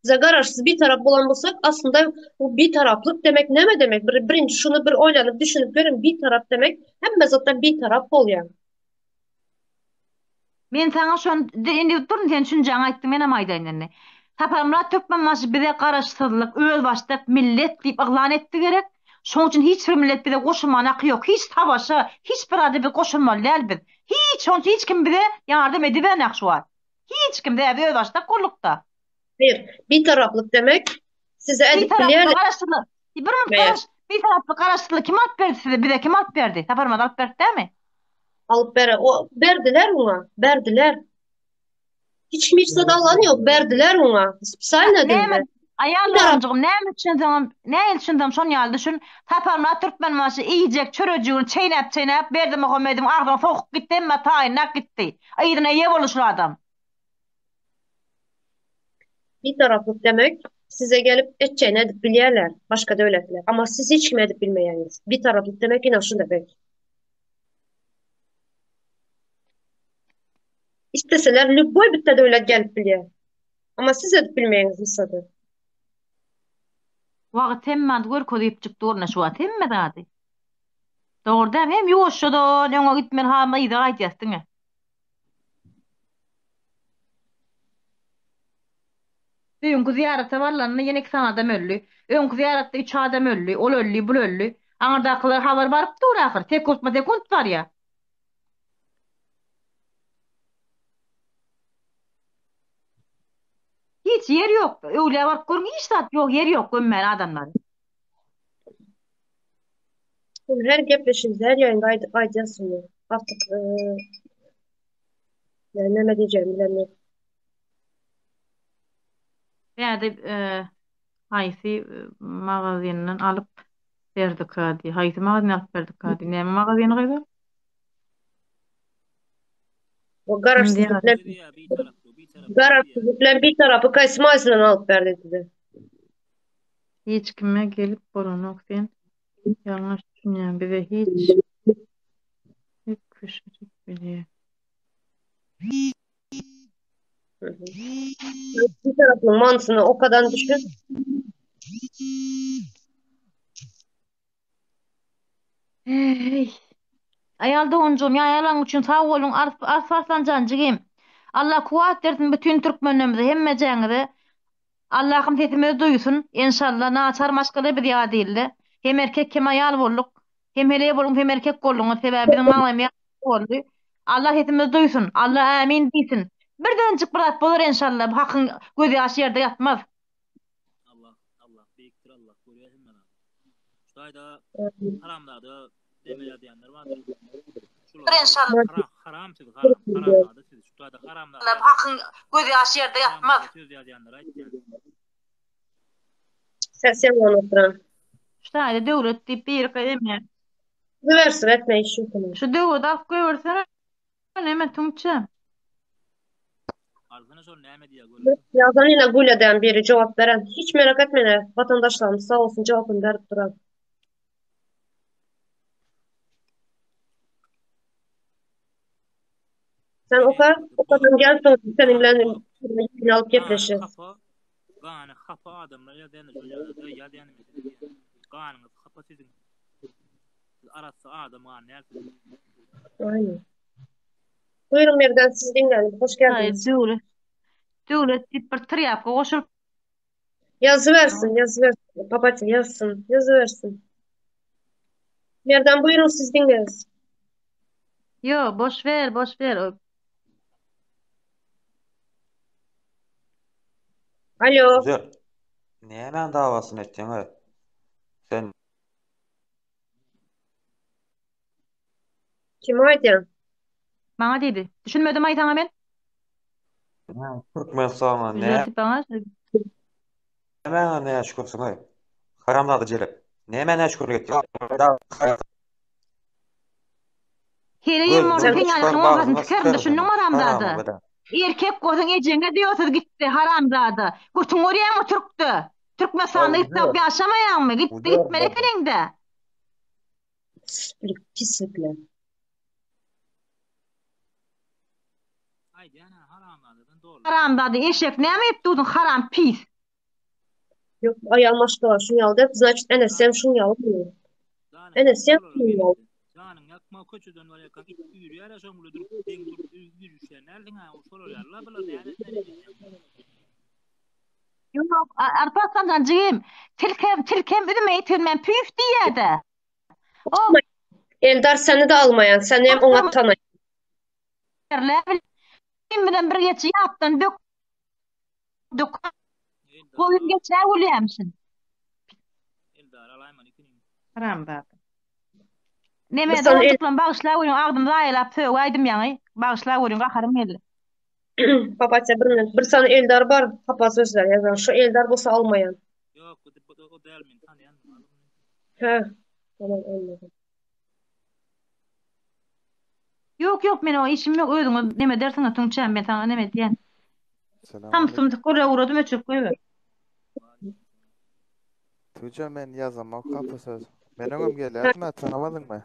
Bize garaşsyz bitarap bolan bolsak, aslynda bu bitaraplyk demek näme demek? Bir birinji şuny bir oýlanyp düşünip görüň, bitarap demek hemme zatdan bitarap bolýar. Men saňa şony indi dur sen düşünjäňi aýtdyň menem aýdaýyn indi. Saparmyrat Türkmenbaşy bize garaşsyzlyk, özbaşdak millet diýip yglan etdi gerek. Şoň üçin hiç bir millet bize goşulmana haky ýok. Hiç savaşa, hiç bir zada biz goşulmaly däl biz. Hiç, şoň üçin hiç kim bize ýardam edibenak şu wagt. Hiç kim sebäbi özbaşdak boldukda. Haýyr, bitaraplyk demek size edip bilýärler. Garaşsyzlyk. Bir minut garaş. Bitaraplyk garaşsyzlyk kim alyp berdi size? Bize kim alyp berdi? Saparmyrat alyp berdi dämi? Alyp bere, o berdiler oňa, berdiler. Hiç kim hiç zat alan ýok, berdiler oňa. Spesialno edildi. Aýal doganjygym näme üçin näme üçin şon ýaly düşün. Saparmyrat Türkmenbaşy iýjek çörejigini çeýnäp-çeýnäp Berdimuhamedowyň agzyna sokup gitdi, emma taýynlap gitdi. Yzyna eýe boldy şul adam. Bitaraplyk demek size gelip etjegini edip bilýärler başga döwletler. Amma siz hiç kime edip bilmeýäňiz. Bitaraplyk demek ine şu demek. Isteseler lýuboý bitte döwlet gelip bilýär. Amma siz edip bilmeýäňiz hiç zady. Wagt hemme zady görkezipjik dur ine şu wagt hemme zady. Dogry däl hem ýuwaşjadan öňe gitmeli hamy yza gaýdýas diňe. Öňki zyýarata barlanda ýene iki sany adam öldi. Öňki zyýaratda üç adam öldi. Ol öldi, bul öldi. Aňyrdakylara habar baryp dur ahyr. Sekuntma-sekunt barýar. Hiç ýer ýok. Öwlüýä baryp görüň, hiç zat ýok, ýer ýok gömmäne adamlary. Her gepleşigimizde, her ýaýynda aýdyp aýdýarsyň. Artyk Yani näme diýjegimi bilemok. Bäde haýsy magazinden alyp berdika diý. Haýsy magazinden alyp berdika diý. Näme magazyny gyz ol? O garaşsyzlyk bilen garaşsyzlyk bilen bir tarapy kaýsy magazinden alyp berdi size? Hiç kime gelip bolanok sen ýalňyş düşünýäň bize hiç Hep köşeşip bilýär. Bir tarapyň manysyny okadan düşün. Hey. Aýal doganjygym ýaýalaň üçin sag boluň Arslan jan jigim. Allah kuwwat bersin bütin türkmenlerimize hemmejäňize. Allahym sesimizi duýsun enşalla naçar maşgala biz ýa dilde hem erkek hem aýal bolduk hem heleý boluň hem erkek bolduňyz sebäbi biziň maňlaýymyz ýaly boldy Allah sesimizi duýsun Allah ämin diýsin birdenjik bir zat bolar enşalla bu hakyň göz ýaşy ýerde ýatmaz. Allah Allah beýikdir Allah görýär hemme zady. Şu taýda haramzada deme ýazýanlar bardyr. Şular haram haram siz haram haramzada siz şu taýda haramzada. Bu hakyň göz ýaşy ýerde ýatmaz. Söz ýazýanlar aýtýan. Sen sen ony oturan. Şu taýda döwlet diýip biri eme. Ýazybersin etme iş ýok. Şu döwleti alyp goýbersene. Neme Tuňça? Alsana şol näme diýýär göreli. Ýazan ýene Güleden biri jogap beren. Hiç merak etmene watandaşlarymyz sag bolsun jogapyny berip duran. Sen oka, okadan gel soň seniň bilen ýene alyp gepleşeris. Gany hapa adamlar ýazýan şol ýazada ýazýan ganyňyz hapa siziň. Siz arassa adam gany dälsiňiz. Aýna. Buyurun Merdan sizi diňlälim. Hoş Aý, geldiňiz. döwlet. Döwlet diýip bir tirýapka goşulyp Ýazybersin, ýazybersin. Papatýa ýazsyn, ýazybersin. Merdan buyurun sizi diňläris. Ýo, boş ver, boş ver. O- Alo. Güzel. Nämäň dawasyny etýäň-ä? Sen Kime aýdýaň? Maňa diýdi. Düşünmedim aý saňa men. Türkmenistana Güzel sypaňa. nämäňe näşükürsüň-eý? Haramzada jelep. Nämä näşükürlik etýäň? Heleýim bolsa Gözüňi seň çykar, ýalysynyň ortasyny bagryňa tikerin sykaryn düşündiňmi seni. haramzada. Haramzada. Erkek bolsaň ejeňe diýosiz gitdi haramzada. Götüň görýäňmi türkde? Türkmenistanda Güzel. gitmek ýaşamaýaňmy? Gitdi Güzel. gitmeli ekeniňdä. Pislik, pislikler. Aýdýan haramzadadan doly. Haramzada eşek näme edip durdyň haram pis. Ýok, aýal maşgala şuň ýaly dep, значит, ene sen şuň ýaly. Ene sen şuň ýaly. Janyň ýakma köçeden barýarkaň it üýrýär-ä şoň bilen durup deň durup üýrüşýän dälsiň-ä, şolar ýaly-la bular näme etmeli edýäň. Ýok, Alparslanjan jigim, tilkem, tilkem üzüme ýetirmän püf diýýär-de. O Eldar seni-de almaýan, seni hem oňat tanaýan. Kim bilen bir geçi ýapdan dök dök. Goýun geçä gülýämişin. Eldar alaýman ikiniň. Haramzada. Neme doganjyklarym bagyşla görüň agzym zaýalap sögäýdim ýaňy. Bagyşla görüň gaharym geldi. Papatýa bir minut. Bir sany Eldar bar, hapa sözler ýazan. Şu Eldar bolsa almaýan. Ýok, o däl men tanýan. Hä, tamam anladım. Ýok ýok men o işim ýok özüňiz neme edersiňiz Tüňçäm men saňa neme edýän. Salam Tam aleyküm. sumsuk görä ugradym öçürip goýber. Tüýje men ýazamok hapa söz. Men öňem gelýärdim-ä tanamadyňmy?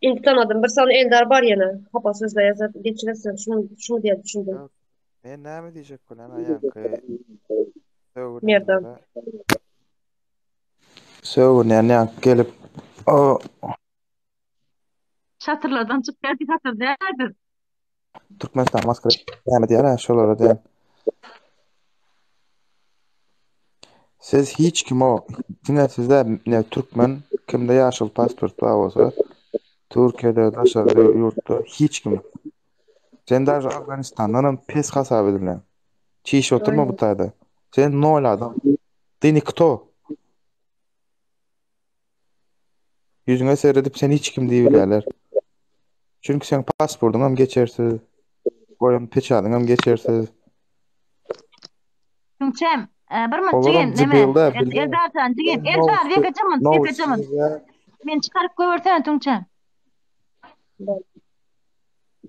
Indi tanadym. Bir sany Eldar bar ýene. Hapa sözler ýazar geçirersen şuny şuny diýip düşündim. Ýok. Men näme diýjek bolýan aýaňky Merdan. sögünenlere. Sögünýän ýaňky gelip o Şatyrlardan çykýar diý şatyr däldir. Türkmenistan maskara näme diýýär şolara diýen. Siz hiç kim o diňe sizde ne türkmen kimde ýaşyl pasport bar bolsa Türkiýede daşary ýurtda hiç kim. Sen daže Afganistandan hem pes hasap edilýän. Çiş oturma bu taýda. Sen nol adam. Ty nikto. Ýüzüňe seredip sen hiç kim diýip bilýärler. Çünki seň pasportyň hem geçersiz, goýan peçadyň hem geçersiz. Tüňçäm, e, bir minut Olaram jigim, neme? jibilde bilýän. Eldarjan jigim, Eldar ýekeje minut, ýekeje minut. Men çykaryp goýbersene Tüňçäm.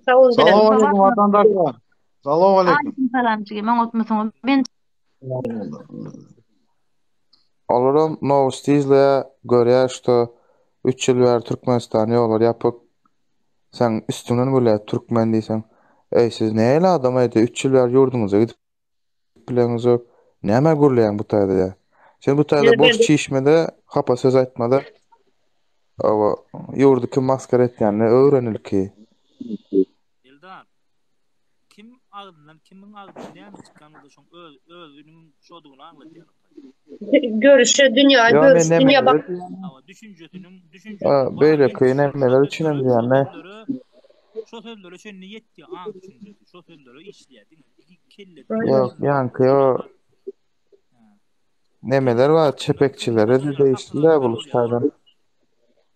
Sag boluň Salam Jeren. aleyküm vatandaşlar. Salam aleyküm. Aleyküm salam jigim, oňatmysyňyz? Men Olaram nowosti izleýär, görýär, şto 3 ýyl bäri Türkmenistan ýollar ýapyk. Sen üstüňden gülýär türkmen diýseň. Eý siz nähili adam eý 3 ýyl bäri ýurduňyza gidip bileňizok. Näme gürleýäň bu taýda ýa? Sen bu taýda Ýene boş berdi. çişmede hapa söz aýtmada. Oba, ýurdy kim maskara etýänini öwren ilki. Eldar, kim agzyndan kimiň agzyndan näme çykýan bolsa şoň öz özüniň şodugyny aňladýar. Görüşe dünýä Ýa görüş men dünýä bak. nemeler Hawa, düşünjesiniň düşünjesiniň Ha, bar beýleki ýetişi şo nemeler üçin hem sözlere diýýän şo ne? sözlere şo sözlere çenli ýetýär aň düşünjesi şo sözlere işleýär diňe kellede Ýok, ýaňky o nemeler bar, çepekçilere de degişli-dä bul taýdan.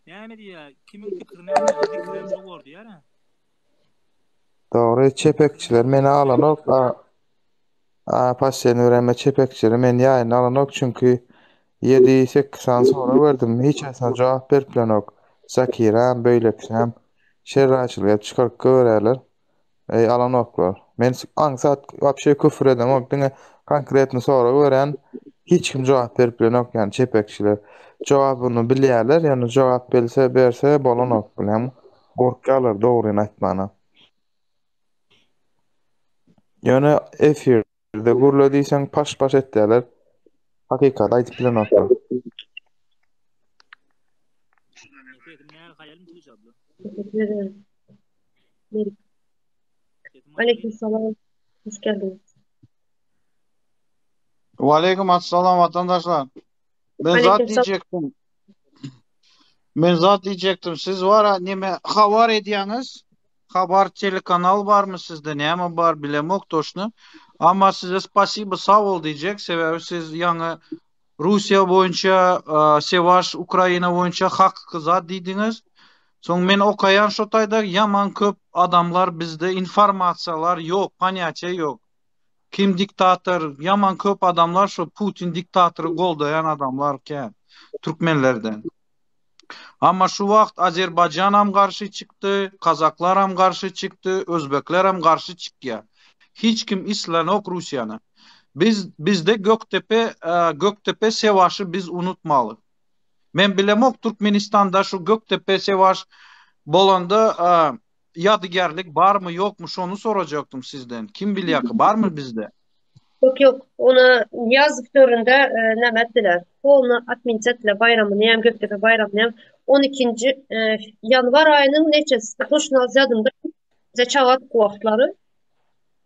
Näme diýýär? Kimiň pikiri näme? Zikirem şo bor diýýär. Dogry, çepekçiler meni alanok. A, a posledniý wremä çepekçileri men ýaýyna alanok, çünki 7-8 sany sorag berdim, hiç haýsyna jogap berip bilenok. Zakiram, beýlekisem şerraýçylyk edip çykaryp goýberýärler. Eý alanoklar. Men aňsat wapşe küfür edemok diňe konkretny sorag berýän hiç kim jogap berip bilenok ýani çepekçiler. Jogabyny bilýärler ýöne jogap belse berse bolanok bilýäňmi. Gorkýarlar dogryny aýtmana. Ýöne efirde gürle diýseň paş paş etýärler. Hakykaty aýdyp bilenoklar. Teşekkür ederim. Melik. Aleyküm selam. Hoş geldiniz. Waleýkim assalam watandaşlar. Men zat Aleyküm selam. diýjekdim. Men zat diýjekdim. Siz wara neme habar edýäňiz? Habar telekanal barmy sizde? Näme bar bilemok toşny. Amma size spasibo sag bol diýjek. Sebäbi siz ýaňy Russiýa boýunça, Sewaş Ukraina boýunça hakyky zat diýdiňiz. Soň men okaýan şo taýda ýaman köp adamlar bizde informasiýalar ýok, ponýatiýa ýok. Kim diktator, ýaman köp adamlar şo Putin diktatory goldaýan adamlar kän türkmenlerden. Amma şu wagt Azerbaýjanam garşy çykdy, kazaklaram garşy çykdy, özbeklerem garşy çykýar. Hiç kim islenok Russiýany. Biz bizde Gökdepe Gökdepe sewaşy biz unutmaly. Men bilemok Türkmenistanda şu Gökdepe sewaş bolanda ýadygärlik barmy ýokmy şony sorajakdym sizden. Kim bilýär barmy bizde? Ýok ýok. Ony Nyýazow döwründe e, näme etdiler? Polny atmenit etdiler baýramyny hem Gökdepe baýramyny hem 12-nji e, ýanwar aýynyň neçesi toşna ýadymda bize çaga wagtlary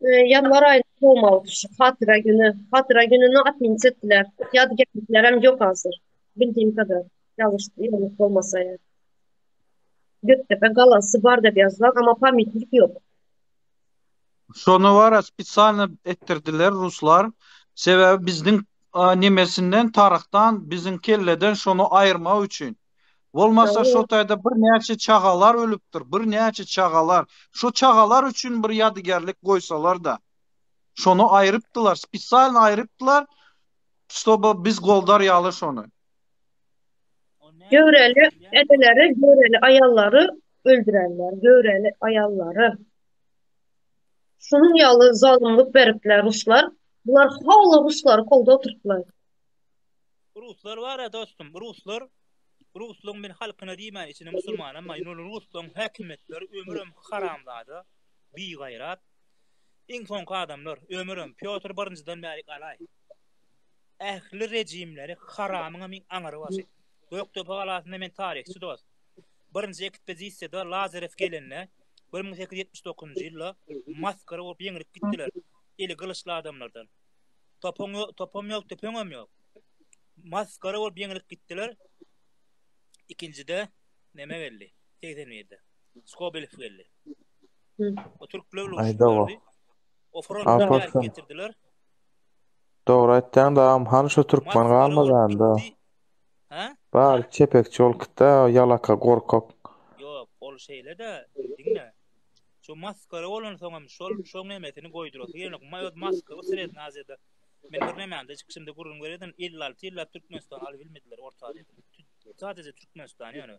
e, ýanwar aýynda bolmalydy şu hatyra güni. Hatyra gününi atmenit etdiler. Ýadygärlikler hem ýok hazir. Bildiğim kadar. Ýalňyş, ýalňyş bolmasa eğer. Gökdepe galasy bar diýip ýazylan, amma pamytnik ýok. Şony wara spesialno etdirdiler ruslar. Sebäbi bizniň nemesinden taryhdan biziň kelleden şony aýyrmak üçin. Bolmasa şo taýda bir näçe çagalar ölüpdir, bir näçe çagalar. Şo çagalar üçin bir ýadygärlik goýsalar-da. Şony aýrypdylar, spesialno aýrypdylar, ştoby biz goldar ýaly şony. Göwreli eneleri, göwreli aýallary öldürerler, göwreli aýallary. Şunuň ýaly zalymlyk beripler ruslar. Bular hala ruslary kolda oturtdylar. Ruslar bar-a dostum, ruslar, ruslaň men halkyna diýmän içinde musulmanam bar, ýöne ruslaň häkimiýetleri ömürem haramzada, bigaýrat, iň soňky adamlar, ömürem Pýotr birinjiden bärik alaý. Ähli rejimleri haramyňam iň aňyry başy. Gökdepe galasynda men taryhçy dost. Birinji ekspedisiýada Lazarew gelende, 1879-njy ýylda masgara bolup ýeňilip gitdiler. Eli gylyçly adamlardan. Topuň ýok, topam ýok, tüpeňem ýok. Masgara bolup ýeňilip gitdiler. Ikinjide neme geldi? 81-de. Skobelew geldi. O türkler bilen Aý, doga. O frontdan gelip getirdiler. Dogry aýtýaň dagam hany şu türkmen galmady anda. Hä? Bary çepekçi bolup gitdä ýalaka gorkak. Ýok ol şeýle-de diňle. Şu maskara bolansoňam şol şoň nemesini goýdurasy gelenok. Ma öz maska Srednýa Aziýada men bir nemämde çykyşymda gürrüň berýärdim 56 ýyllap Türkmenistany alybilmediler Orta Aziýada. Sadece Türkmenistan ýöne.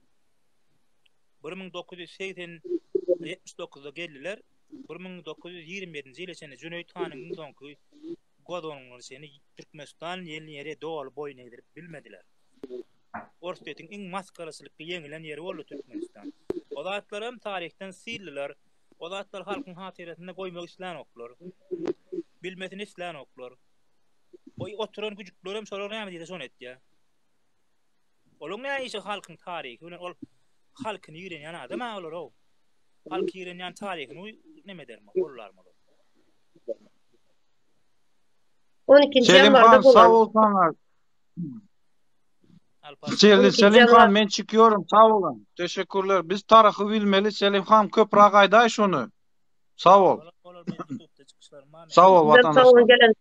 1980 79-da geldiler. 1927-nji ýyla çenli Jüneýit hanyň iň soňky gozgalaňyna çenli Türkmenistan ýelin ýere doly boýun egdirip bilmediler. Orsýetiň iň masgaraçylykly ýeňilen ýeri boldy Türkmenistan. O zatlaram taryhdan sildiler. O zatlary halkyň hatyrasynda goýmak islänoklar. ibi Olaň näme işi halkyň taryhy bilen ol halkyny ýigrenýän adam ha olar o. Halky ýigrenýän taryhyny neme edermi, gollarmy olar. 12 Selim ýanwarda han sag bolan. ol sana. Alparslan. Selim, 12 Selim ýanwar han men çykyyorum sag olun. Teşekkürler. Biz taryhy bilmeli. Selim han köpräk aýdaý şony. Sag ol. Bolar bolar men YouTube'da çykyşlarym bar Sag ol Sizem sag olun watandaşlar. gelen.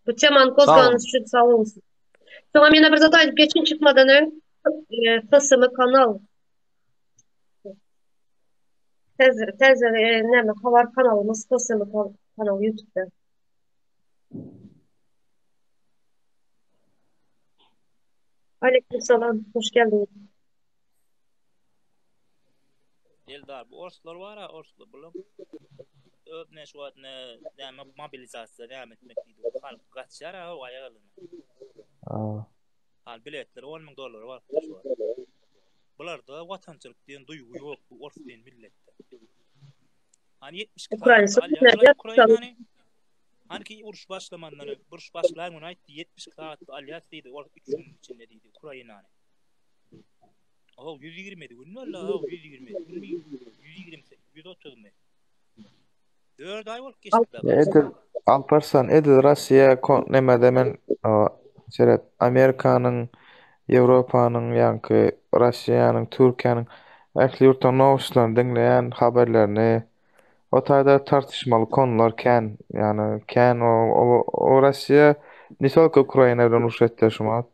Bu temany Sag olun. kozganyňyz üçin sag olun. Soňam ýene bir zat aýdyp geçin çykmadan öň. E, FSM kanal. Täze täze e, näme habar kanalymyz FSM kanal YouTube'da. Aleykümselam, hoş geldiňiz. Eldar bu orslar bar ha orslar bular öz ne şu wagt ne näme mobilizasiýa näme etmek diýdi. Halk gaçýar ha o aýak alyna. Aa. Hal biletler 10 müň dollara barypdyr şu wagt. Bularda watançylyk diýen duýgy ýok bu ors diýen milletde. Hani 72 Ukrayna sagatda alýarlar Ukrainany. Hani ki uruş başlamandan öň, uruş başlaýan gün aýtdy 72 sagatda alýas diýdi, ol 3 gün içinde diýdi Ukrainany. Oh 127 gün boldy, oh 127 gün, 120, 130 mi? 4 aý bolup geçdi. Edil Alparslan edil Russiýa kon nemede men seret Amerikanyň, Ýewropanyň ýaňky Russiýanyň, Türkiýäniň ähli ýurtlaryň nowostlaryny diňleýän habarlaryny o taýda tartyşmaly konular kän ýagny kän o o Russiýa ne tolko Ukraina bilen uruş etýär şu wagt.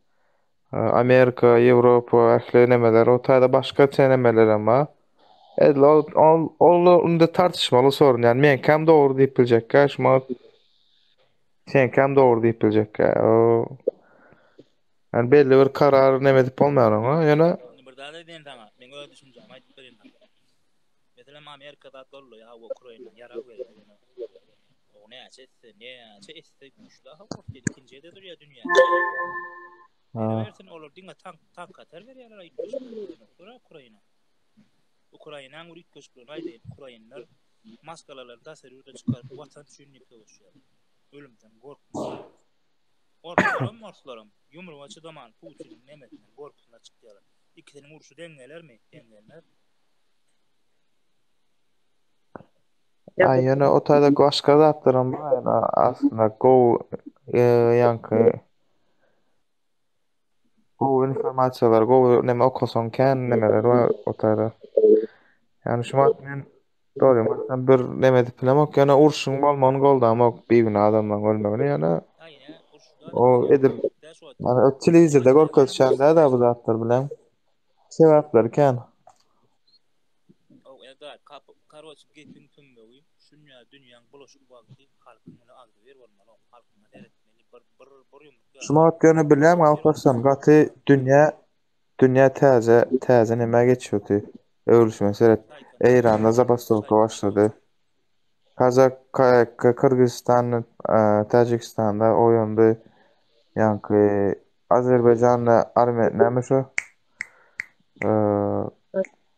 Amerika, Ýewropa ähli nemeler o taýda başga nemelerem bar. Edil ol ol ol indi tartyşmaly sorun. Ýani meňkäm dogry diýip biljekkä şu wagt seňkäm dogry diýip biljekkä. O ýani belli bir karar neme edip bolmaýar oňa. Ýöne Indi bir zat aýdaýyn saňa. Men öz düşünjämi aýdyp bereýin saňa. Meselem Amerika zat goldaýar, hawa Ukraina ýarag berýär ýöne. O näçe etse, näçe etse güýçli ha Orsýet ikinji ýerde durýar dünýäde. Bersin olar diňe tank tank atar berýärler aýtdylar Ukraina. Ukrainanyň bir üýtgeşikligini aýdaýyn. Ukrainler maşgalalaryny daşary ýurda çykaryp watan üçin diýip söweşýär. Ölümden gorkmaýar. Orslaram, orslaram ýumruga çydaman Putiniň nemesinden gorkusyna çykýarlar. Ikisiniň urşy deň gelermi? Deň gelmez. Aý ýöne o taýda başga zatlaram bar ýöne aslynda gowy e, ýaňky gowy informasiýalar, gowy neme okasaň kän nemeler bar o taýda. Ýani şu wagt men dogry aýtsam bir neme edip bilemok, ýöne urşuň bolmagyny goldamok, bigünä adamlaryň ölmegini ýöne o edil ýani o telewizorda görkezişen däl-de bu zatlar bilen. Sebäpleri kän. Ow Eldar, kapy, karoç gepiň tümmegi, şunýa dünýäň bulaşyk wagty halkyň bilen agzybir bolmaly, halkyňa seretmeli, bir bir bir ýumruk Şu wagt ýöne bilýäňmi Alparslan gaty dünýä dünýä täze täze nämä geçýärdi. Öwrülişme seret. Eýranda zabastowka başlady. Kazak Kyrgyzystan Täjigistanda oýandy. Ýaňky Azerbaýjanda Arme näme şu?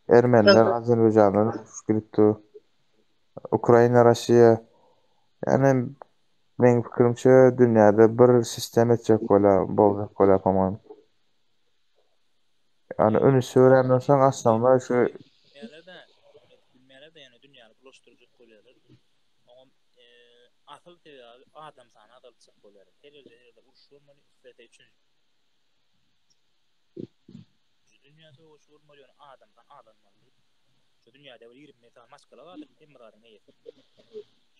Ermeniler Azerbaýjandan uruş gidipdi. Ukraina Russiýa. Ýani meň pikirimçe dünýäde bir sistem etjek bolýar, boljak bolýar pomam. Ýani ünüsi berenden soň aslynda şu Bilmeýärler-de, bilmeýärler-de ýöne dünýäni bulaşdyrjak bolýarlar. Oňam asyl sebäbi adam sany azaltjak bolýarlar. Her ýerde her ýerde uruş bolmaly, islese üçünji dünýä söweşi bolmaly, ýöne adam sany azalmaly diýip. Şu dünýäde bir 20 sany maşgala bardyr, hemme zadyň eýesi.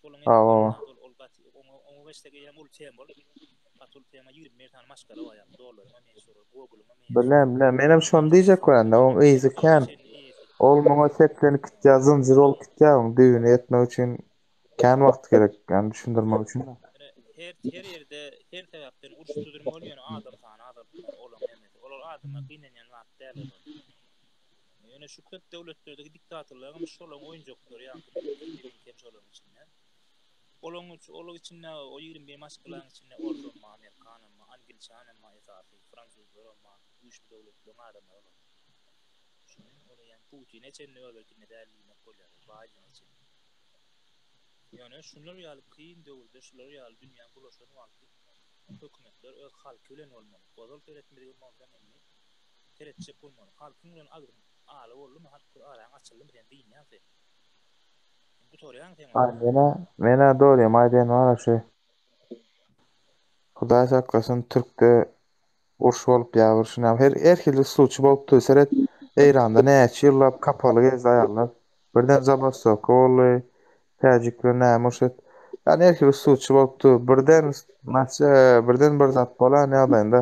Şolaň ol ol gaty oňa oňa geçsek eýýäm uly tema bol. Gaty uly tema 21 sany maşgala bar ýa dollaryň hem eýesi olar, Google-yň hem eýesi. Bilem, bilem. Menem şony diýjek bolýan-da, oň yzy kän. Ol muňa seplenip gitýär, zynjyr bolup gitýär oň düýbüne ýetmek üçin kän wagt gerek, ýagny düşündirmek üçin. Her her ýerde her sebäpden uruş tüzülmeli ýöne adam sany azaltmaly olaň hemmesi. Olar adama gynanýan zat däl olar. Ýöne şu köp döwletlerdeki diktatorlaryň hem şolaryň oýunjaklary ýaňky hem şolaryň içinde. Olaryň olaryň içinde o 21 maşgalanyň içinde orsam, amerikanam, angliçanam esasy, fransuzlaram, güýçli döwletleriň adamlary olar. Şuny olar ýani Putine çenli öz erkinde däl diýmek bolýar, Baýdene çenli. Ýöne şular ýaly kyn döwürde, şular ýaly dünýäň bulaşan wagty hökümetler öz halky bilen bolmaly. Ozal seretmedigem bolsaň indi. Seretjek bolmaly. Halkyň bilen agzyň ala boldumy, halk bilen araň açyldymy sen dynýaň sen. Sen gutarýaň sen Aý menä menä dogrymy aýdaýyn wara şu Hudaý saklasyn türkde uruş bolup ýa bir şuny her her hili sluçy bolupdy seret Eýranda näçe ýyllap kapaly gezdi aýallar birden zabastowka boldy täjik bilen näme uruş et ýani her hili sluçy bolupdy birden naçe birden bir zat bolan ýagdaýynda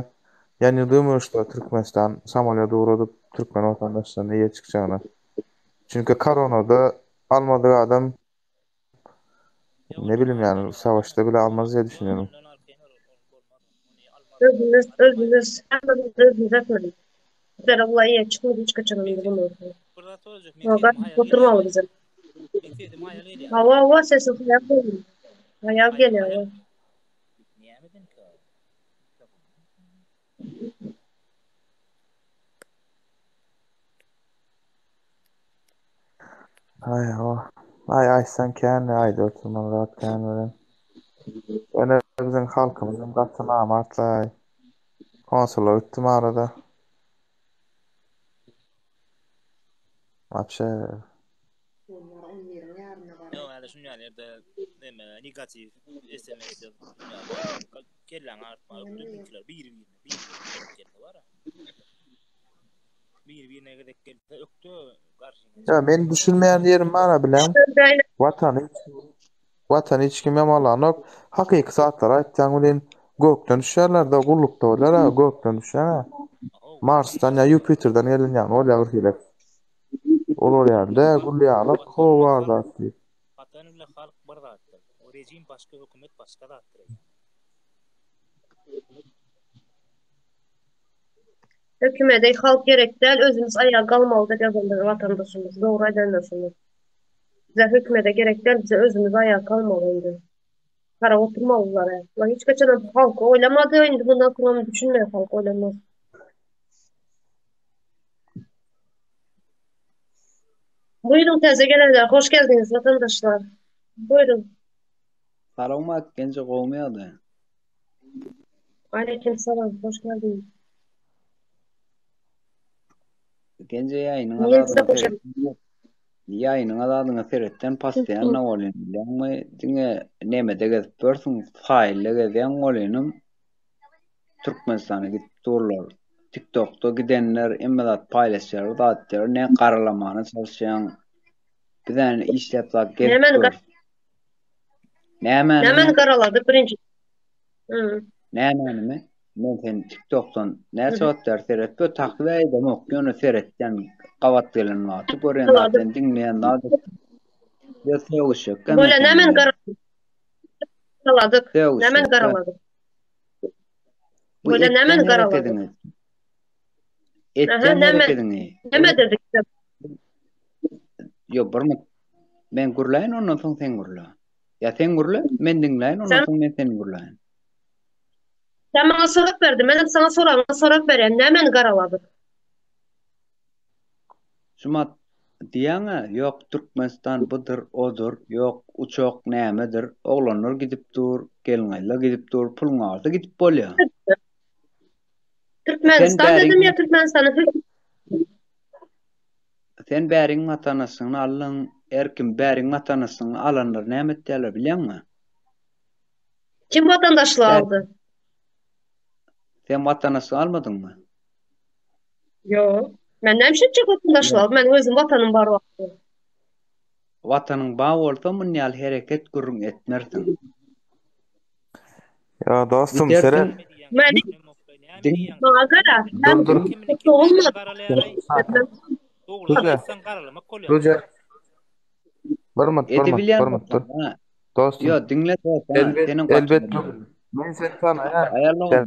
ýa ne думаю что Türkmenistan samolýot ugradyp türkmen watandaşlaryna eýe çykjagyna çünki koronada almadyk adam Ne bileyim yani savaşta bile almaz diye düşünüyorum. Özümiz, özümiz, hemmemiz özümiz etmeli. Bizlere Allah iyi çıkmadı hiç kaçan indi bunu. Bir zat sorajak. Men Oga sesim haýal oturmaly gelýärmi? bize. Men sesim haýal gelýärmi? Hawa hawa sesi haýal gelýär. Haýal Haýal gelýär. haýal. hawa. Nämedenkä? Ay o. Ay aýtsaň kän aýda oturmaly zat kän bilen. Ýöne biziň halkymyzam gaty namartlaý. Konsula gitdim arada. Wapşe. Ýok, häli şuny ýaly ýerde neme negatiw SMS ýazyp kelläňi agyrtmaly biziňkiler biri-birine biri-birine gezek gelse bar-a. Biri-birine gezek gelse ökde garşyňa Ya men düşünmeýän ýerim bar-a bileň. Watany Watany hiç kim ýamanlanok. Hakyky zatlary aýtýaň welin gökden düşýärler-de gullukda bolýar-a gökden düşýän-ä. Marsdan ýa Ýupiterden gelen ýaly bolýar bir hili. Olar ýaly-da gül ýaly howa zat diýip. Watan bilen halk bir zatdyr. O rejim başga hökümet başga zatdyr eýýäm. Hökümede halk gerek däl, özümiz aýaga galmaly diýip ýazan bir watandaşymyz. Dogry aýdandyr şuny. Bize hökümede gerek däl, bize özümiz aýaga galmaly indi. Garap oturmalylar. Ular hiç haçanam halky oýlamady, indi bundan soňam düşünmeýär halk oýlanmaz. Buyurun täze gelenler, hoş geldiňiz watandaşlar. Buyurun. Salowmat genje gowmy ýagdaý? Aleyküm salam, hoş geldiňiz. Genje ýaýynyň Niye size azadyna hoş seret. Ýaýynyň azadyna seretden pastaýan bolýan bilýäňmi? Diňe nemede gezip ýörsüň, faýlda gezýäň bolynym. Türkmenistana gidip durlar. TikTokda gidenler hemme zat paýlaşýar, zat diýýär. Ne garalamana çalyşýaň. Biz ýani işläp zat gezip Nämäni ýörüs. Nämäni? Nämäni garalady birinji? Hı. Nämäni? Men seni TikTokdan näçe wagt bäri seretip, takyp edemok, ýöne seretýän, gabat gelen wagty görýän zat, sen diňleýän zat. Ýa sögüşek. Bolýa nämäni garaladyk? Nämäni garaladyk? Bu Bolýa nämäni etýän garaladyk? herekediňi. Aha, Etýän näme herekediňi. näme dedik? Ýok, bir minut. Men gürläýin, ondan soň sen gürle. Ýa sen gürle, men diňläýin, ondan Sen soň men seni gürläýin. Sen maňa sorap berdi, menem saňa soragyňa sorap berýän. Nämäni garaladyk? Şumat diýýäň-ä, ýok, Türkmenistan budur, odur, ýok, uçak nämedir, oglanlar gidip dur, gelin-gyzlar gidip dur, puluň barsa gidip bolýar. Sen Türkmenistan bäriň dedim ýa Türkmenistanyň hü Sen bäriň watandaşlygyny aldyň, her kim bäriň watandaşlygyny alanlar näme etýärler bilýäňmi? Kim watandaşlygy Bär aldy? Sen watandaşlygy almadyňmy? Ýok. Men näme üçin etjek watandaşlygy alyp, meniň özüm watanym bar wagty. Watanyň bar bolsa mun ýaly hereket gürrüň etmersiň. Ýa dostum Gidersiň seret. Men diň maňa gara, Dur dur. dogulmadym. Duje. Duje. Bir minut, bir minut, Edebilýän bir minut dur. bolsaň, ha. Dostum. Ýo, diňle dost, ha. Elbet, Senem gaty elbet görmedim. men seni tanaýan. Aýallygym. Sen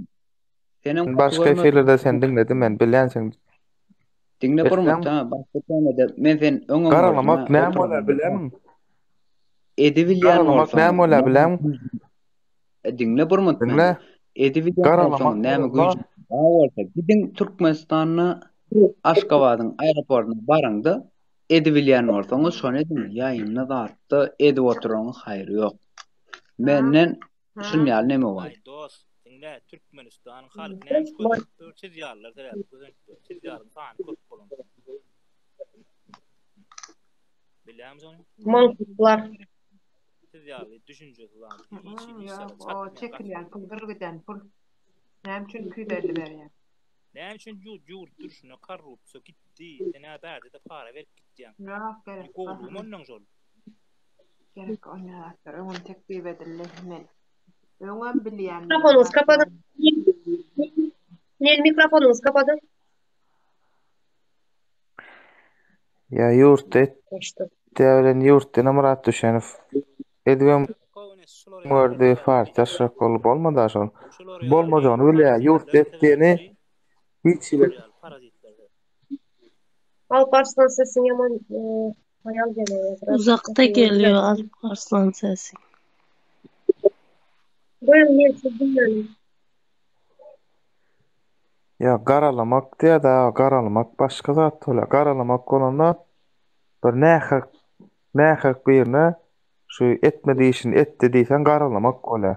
Senem gaty başga görmedim. efirlerde seni diňledim men, bilýän sen. Diňle bir Eşitýäňmi? minut, ha. Başga temada men seni öňem gördüm, Garalamak ha. näme bolýar Oturan. bilýämiň? Edebilýän Garalamak bolsaň, näme bolýar bilýämiň? E, diňle bir minut meni. Diňle. Edebilýän Garalamak bolsaň, näme bolsa, güýjüň bar bolsa, gidiň Türkmenistanda Aşgabadyň aeroportuna baryňda edibilýän bolsaňyz şony ediň. Ýaýynda zatda edip oturanyň haýry ýok. Menden şun ýaly neme bar. Aý dost, diňle. Ine Türkmenistanyň halky näme üçin kösenip dur? Siz ýalylar sebäpli kösenip dur. Siz ýalyň sany köp bolan. Bilýäňmi ony? Mankurtlar. Siz ýaly düşünjesiz adam hiç Ýok, hili işlere o çatmaýan çekilýän pul bir giden pul. Näme üçin 250 berýär? Näme üçin ýurt ýurt durşuna korrupsiýa gitdi. Sen hä bärde-de para berip gitýäň. Ýok, gerek. Gowulygymy ondan şol? Gerek onýa zatlar. Öňem teklip edildi. Men öňem bilýän. Mikrofonyňyzy kapadyň. Nel mikrofonyňyzy kapadyň. Ýa ýurtda etdi bilen ýurtda ine Myrat Düşenow edibem gördi partiýa aşak bolup bolmady şol. Bolmajagyny bilýär ýurtda etdiğini hiç hili Alp Arslan sesin ýaman haýal gelýär. Uzakda gelýär Alp Arslan sesi. Goýuň men sizi diňlänim. Ýa garalamak diýýär-de, garalamak başga zat bolýar. Garalamak bolanda bir nähak nähak birine şu etmedi işini etdi diýseň garalamak bolýar.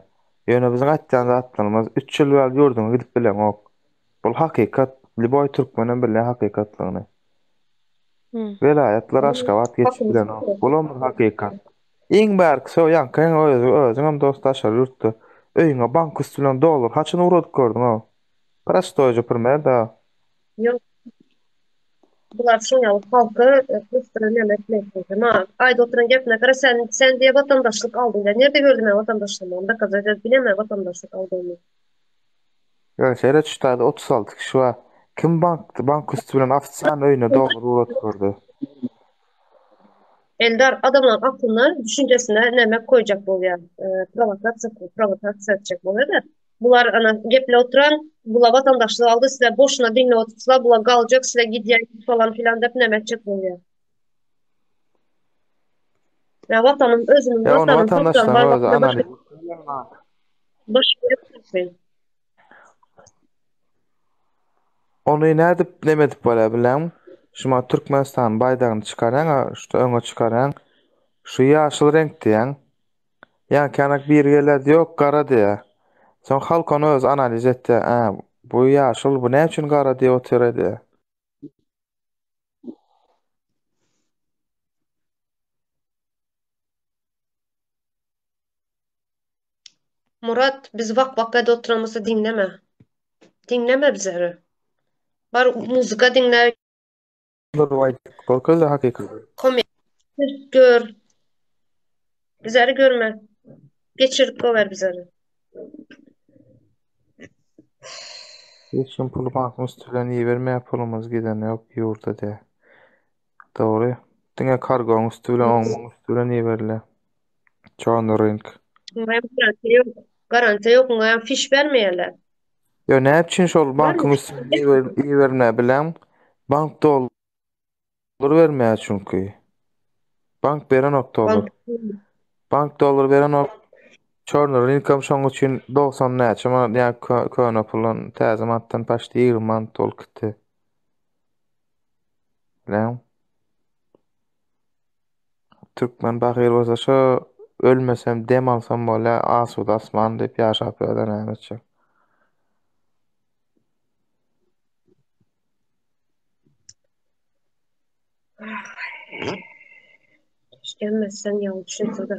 Ýöne biziň aýtýan zatlarymyz üç ýyl bäri ýurduňa gidip bileňok. Bul hakykat. Lýuboý türkmenem bilýär hakykatlygyny. Welaýatlar Aşgabat geçip bilenok. Bulam bir hakykat. Iň bärkisi o ýaňky özi özüňem dost daşary ýurtda öýüňe bank üsti bilen dollar haçan ugradyp gördüň-ow? Prostoýja primer da. Ýok. Bular şoň ýaly halky kösdüren näme etmek Ma aýda oturan gepine gara sen sen diýe watandaşlyk aldyň diýe. Nirde gördüm men watandaşlygymy? Onda kazat edip bilemän watandaşlyk aldygymy. Ýa seret şu taýda 36 kişi bar. Kim bank bank üsti bilen ofisiant öýüne dollar ugradyp gördi? Eldar adamlaryň aklyna, düşünjesine näme koýjak bolýar, prowokasiýa, prowokasiýa etjek bolýar-da. Bular ana geple oturan, bula watandaşlyk aldy, sizler boşuna diňläp oturupsyzlar, bula galjak, sizler gidýär falan filan diýip näme etjek bolýar. Ýa watanym özümiň Ýa ony watanym topragym watandaşlaryň bar özi wagtynda analiz başga başga Ony nädip neme edip bolýar bileňmi? Şu ma Türkmenistanyň baýdagyny çykarýaň, şu öňe çykarýaň. Şu ýaşyl reňk diýýäň. Ýaňky ýanak biri gelýär, ýok gara diýýär. Soň halk ony özi analiz etýär. Ä, bu ýaşyl, bu näme üçin gara diýip otyr diýýär. Murat, biz wak-wak edip oturamyzda diňleme. Diňleme bizleri. Bar muzyka diňle. Dur aýdyp görkezdi hakykaty. Komedi gör. Bizleri görme. Geçirip gower bizleri. Hiç kim puly bankyň üsti bilen ibermeýär pulumyz giden ýok ýurda diýä. Dogry. Diňe kargoň üsti bilen oň muň üsti bilen iberilýär. Çorny rynk. Muňa hem garantiýa ýok. Garantiýa ýok, muňa hem fiş bermeýärler. Ýo näme üçin şol bankyň üsti bilen ibermeýär bileňmi? Bank dollar bermeýär çünki. Bank berenok dollar. Bank dollar berenok. Çorny rynkam şoň üçin 90 näçe manat ýa köne puldan täze manatdan paçti 20 manat bolup gitdi. Bileňmi? Türkmen bahyr bolsa şo ölmesem dem alsam bolýa asuda asman diýip ýaşap ýörde näme etjek. Gelmezsen ýaly düşünsede.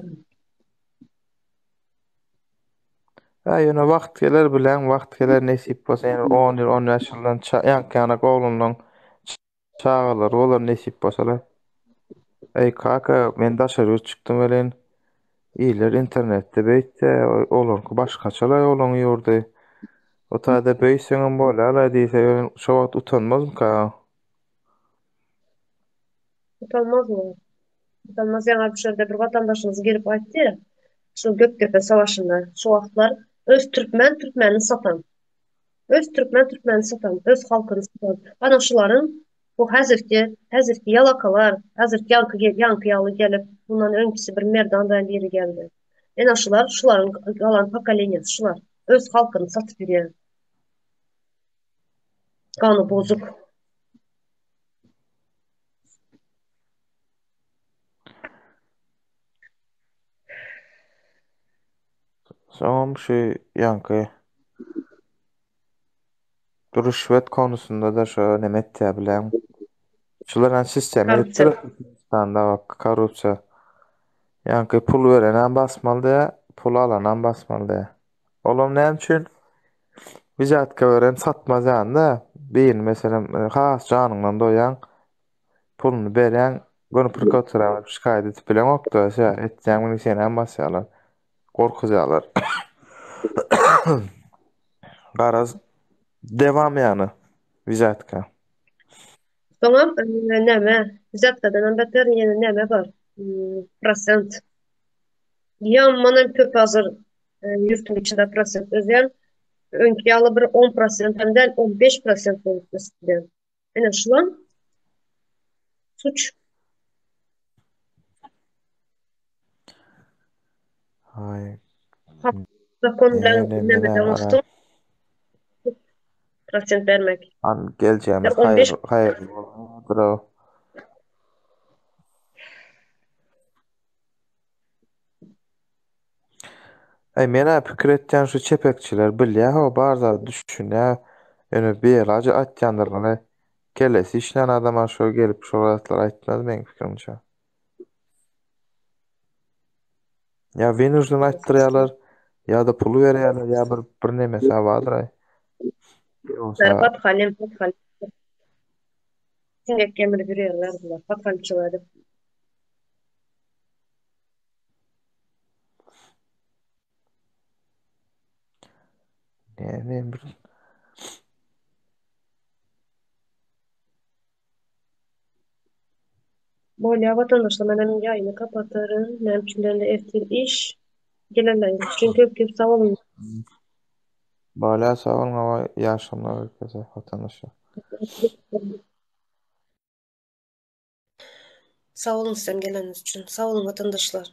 Ha ýöne wagt geler bilen wagt geler nesip bolsa ýene 10 ýyl 15 ýyldan ýaňky ýanak oglanlaň Çagalary bolar nesip bolsalar. Eý kaka men daşary ýurt çykdym welin iller internetde beýtse olaňky başgaçalaý olaň ýurdy. O taýda beýtseňem bolýalaý diýse şo wagt utanmazmyka? Utanmaz mı? Utanmaz ýaňa bu şerde bir watandaşymyz girip aýtdy ya şu Gökdepe savaşynda şu wagtlar öz türkmen türkmenini satan. Öz türkmen türkmeni satan, öz halkyny satan. Ana şularyň bu häzirki, häzirki ýalakalar, häzirki ýaňky ýaňky ýaly gelip, mundan öňküsi bir Merdan diýen biri geldi. Ene şular, şularyň galan pokoleniýasy şular. Öz halkyny satyp ýörýän. Gany bozuk. Soňam şu ýaňky. Rüşwet konusunda da şo neme etýär bileň. Şular hem sistem edipdir Korrupsiýa. Türkmenistanda bak korrupsiýa. Ýaňky pul berenem basmaly diýä, pul alanam basmaly diýä. Olam näme üçin? Wizýatka beren satmaz ýaly-da. Birini meselem has janyňdan doýaň, puluny berýäň, göni prokuratura baryp şikaýat edip bileňok-da, şä etýäň muny senem basýarlar. Gorkuzýarlar. Garaz, dewam ýany wizýatka. Soňam näme, wizýatkadanam beter ýene näme bar? Prosent. Ýamanam köp hazir ýurtuň içinde prosent özýän. Öňki ýaly bir 10 prosent hem däl, 15 prosent bolup ösdi. Ine şulam suç. Aý. Zakon bilen näme wagtyň prosent bermek. An geljegimiz haýyr haýyrly bolsun. Aý men-ä pikir etýän şu çepekçiler bilýä ho bar zady düşünýä ýöne bialaç aýtýandyrlar kellesi işlän adama şo gelip şol zatlary aýtmaz meň pikirimçe. Ýa wynujden aýtdyrýarlar ýa-da pul berýärler ýa bir bir nemesi bardyr aý. Ýogsa Pathalim pathalim. Siňek gemirip ýörýärler bular pathalimçilik edip. Ne ne bir Bolýar watandaşlar menem ýaýyny kapataryn. Näme üçin diýende ertir iş. Gelenleriňiz üçin köp köp sag boluň. Bolýar sag boluň hawa ýaşamlar herkese watandaşlar. Sag boluň sizem geleniňiz üçin. Sag boluň watandaşlar.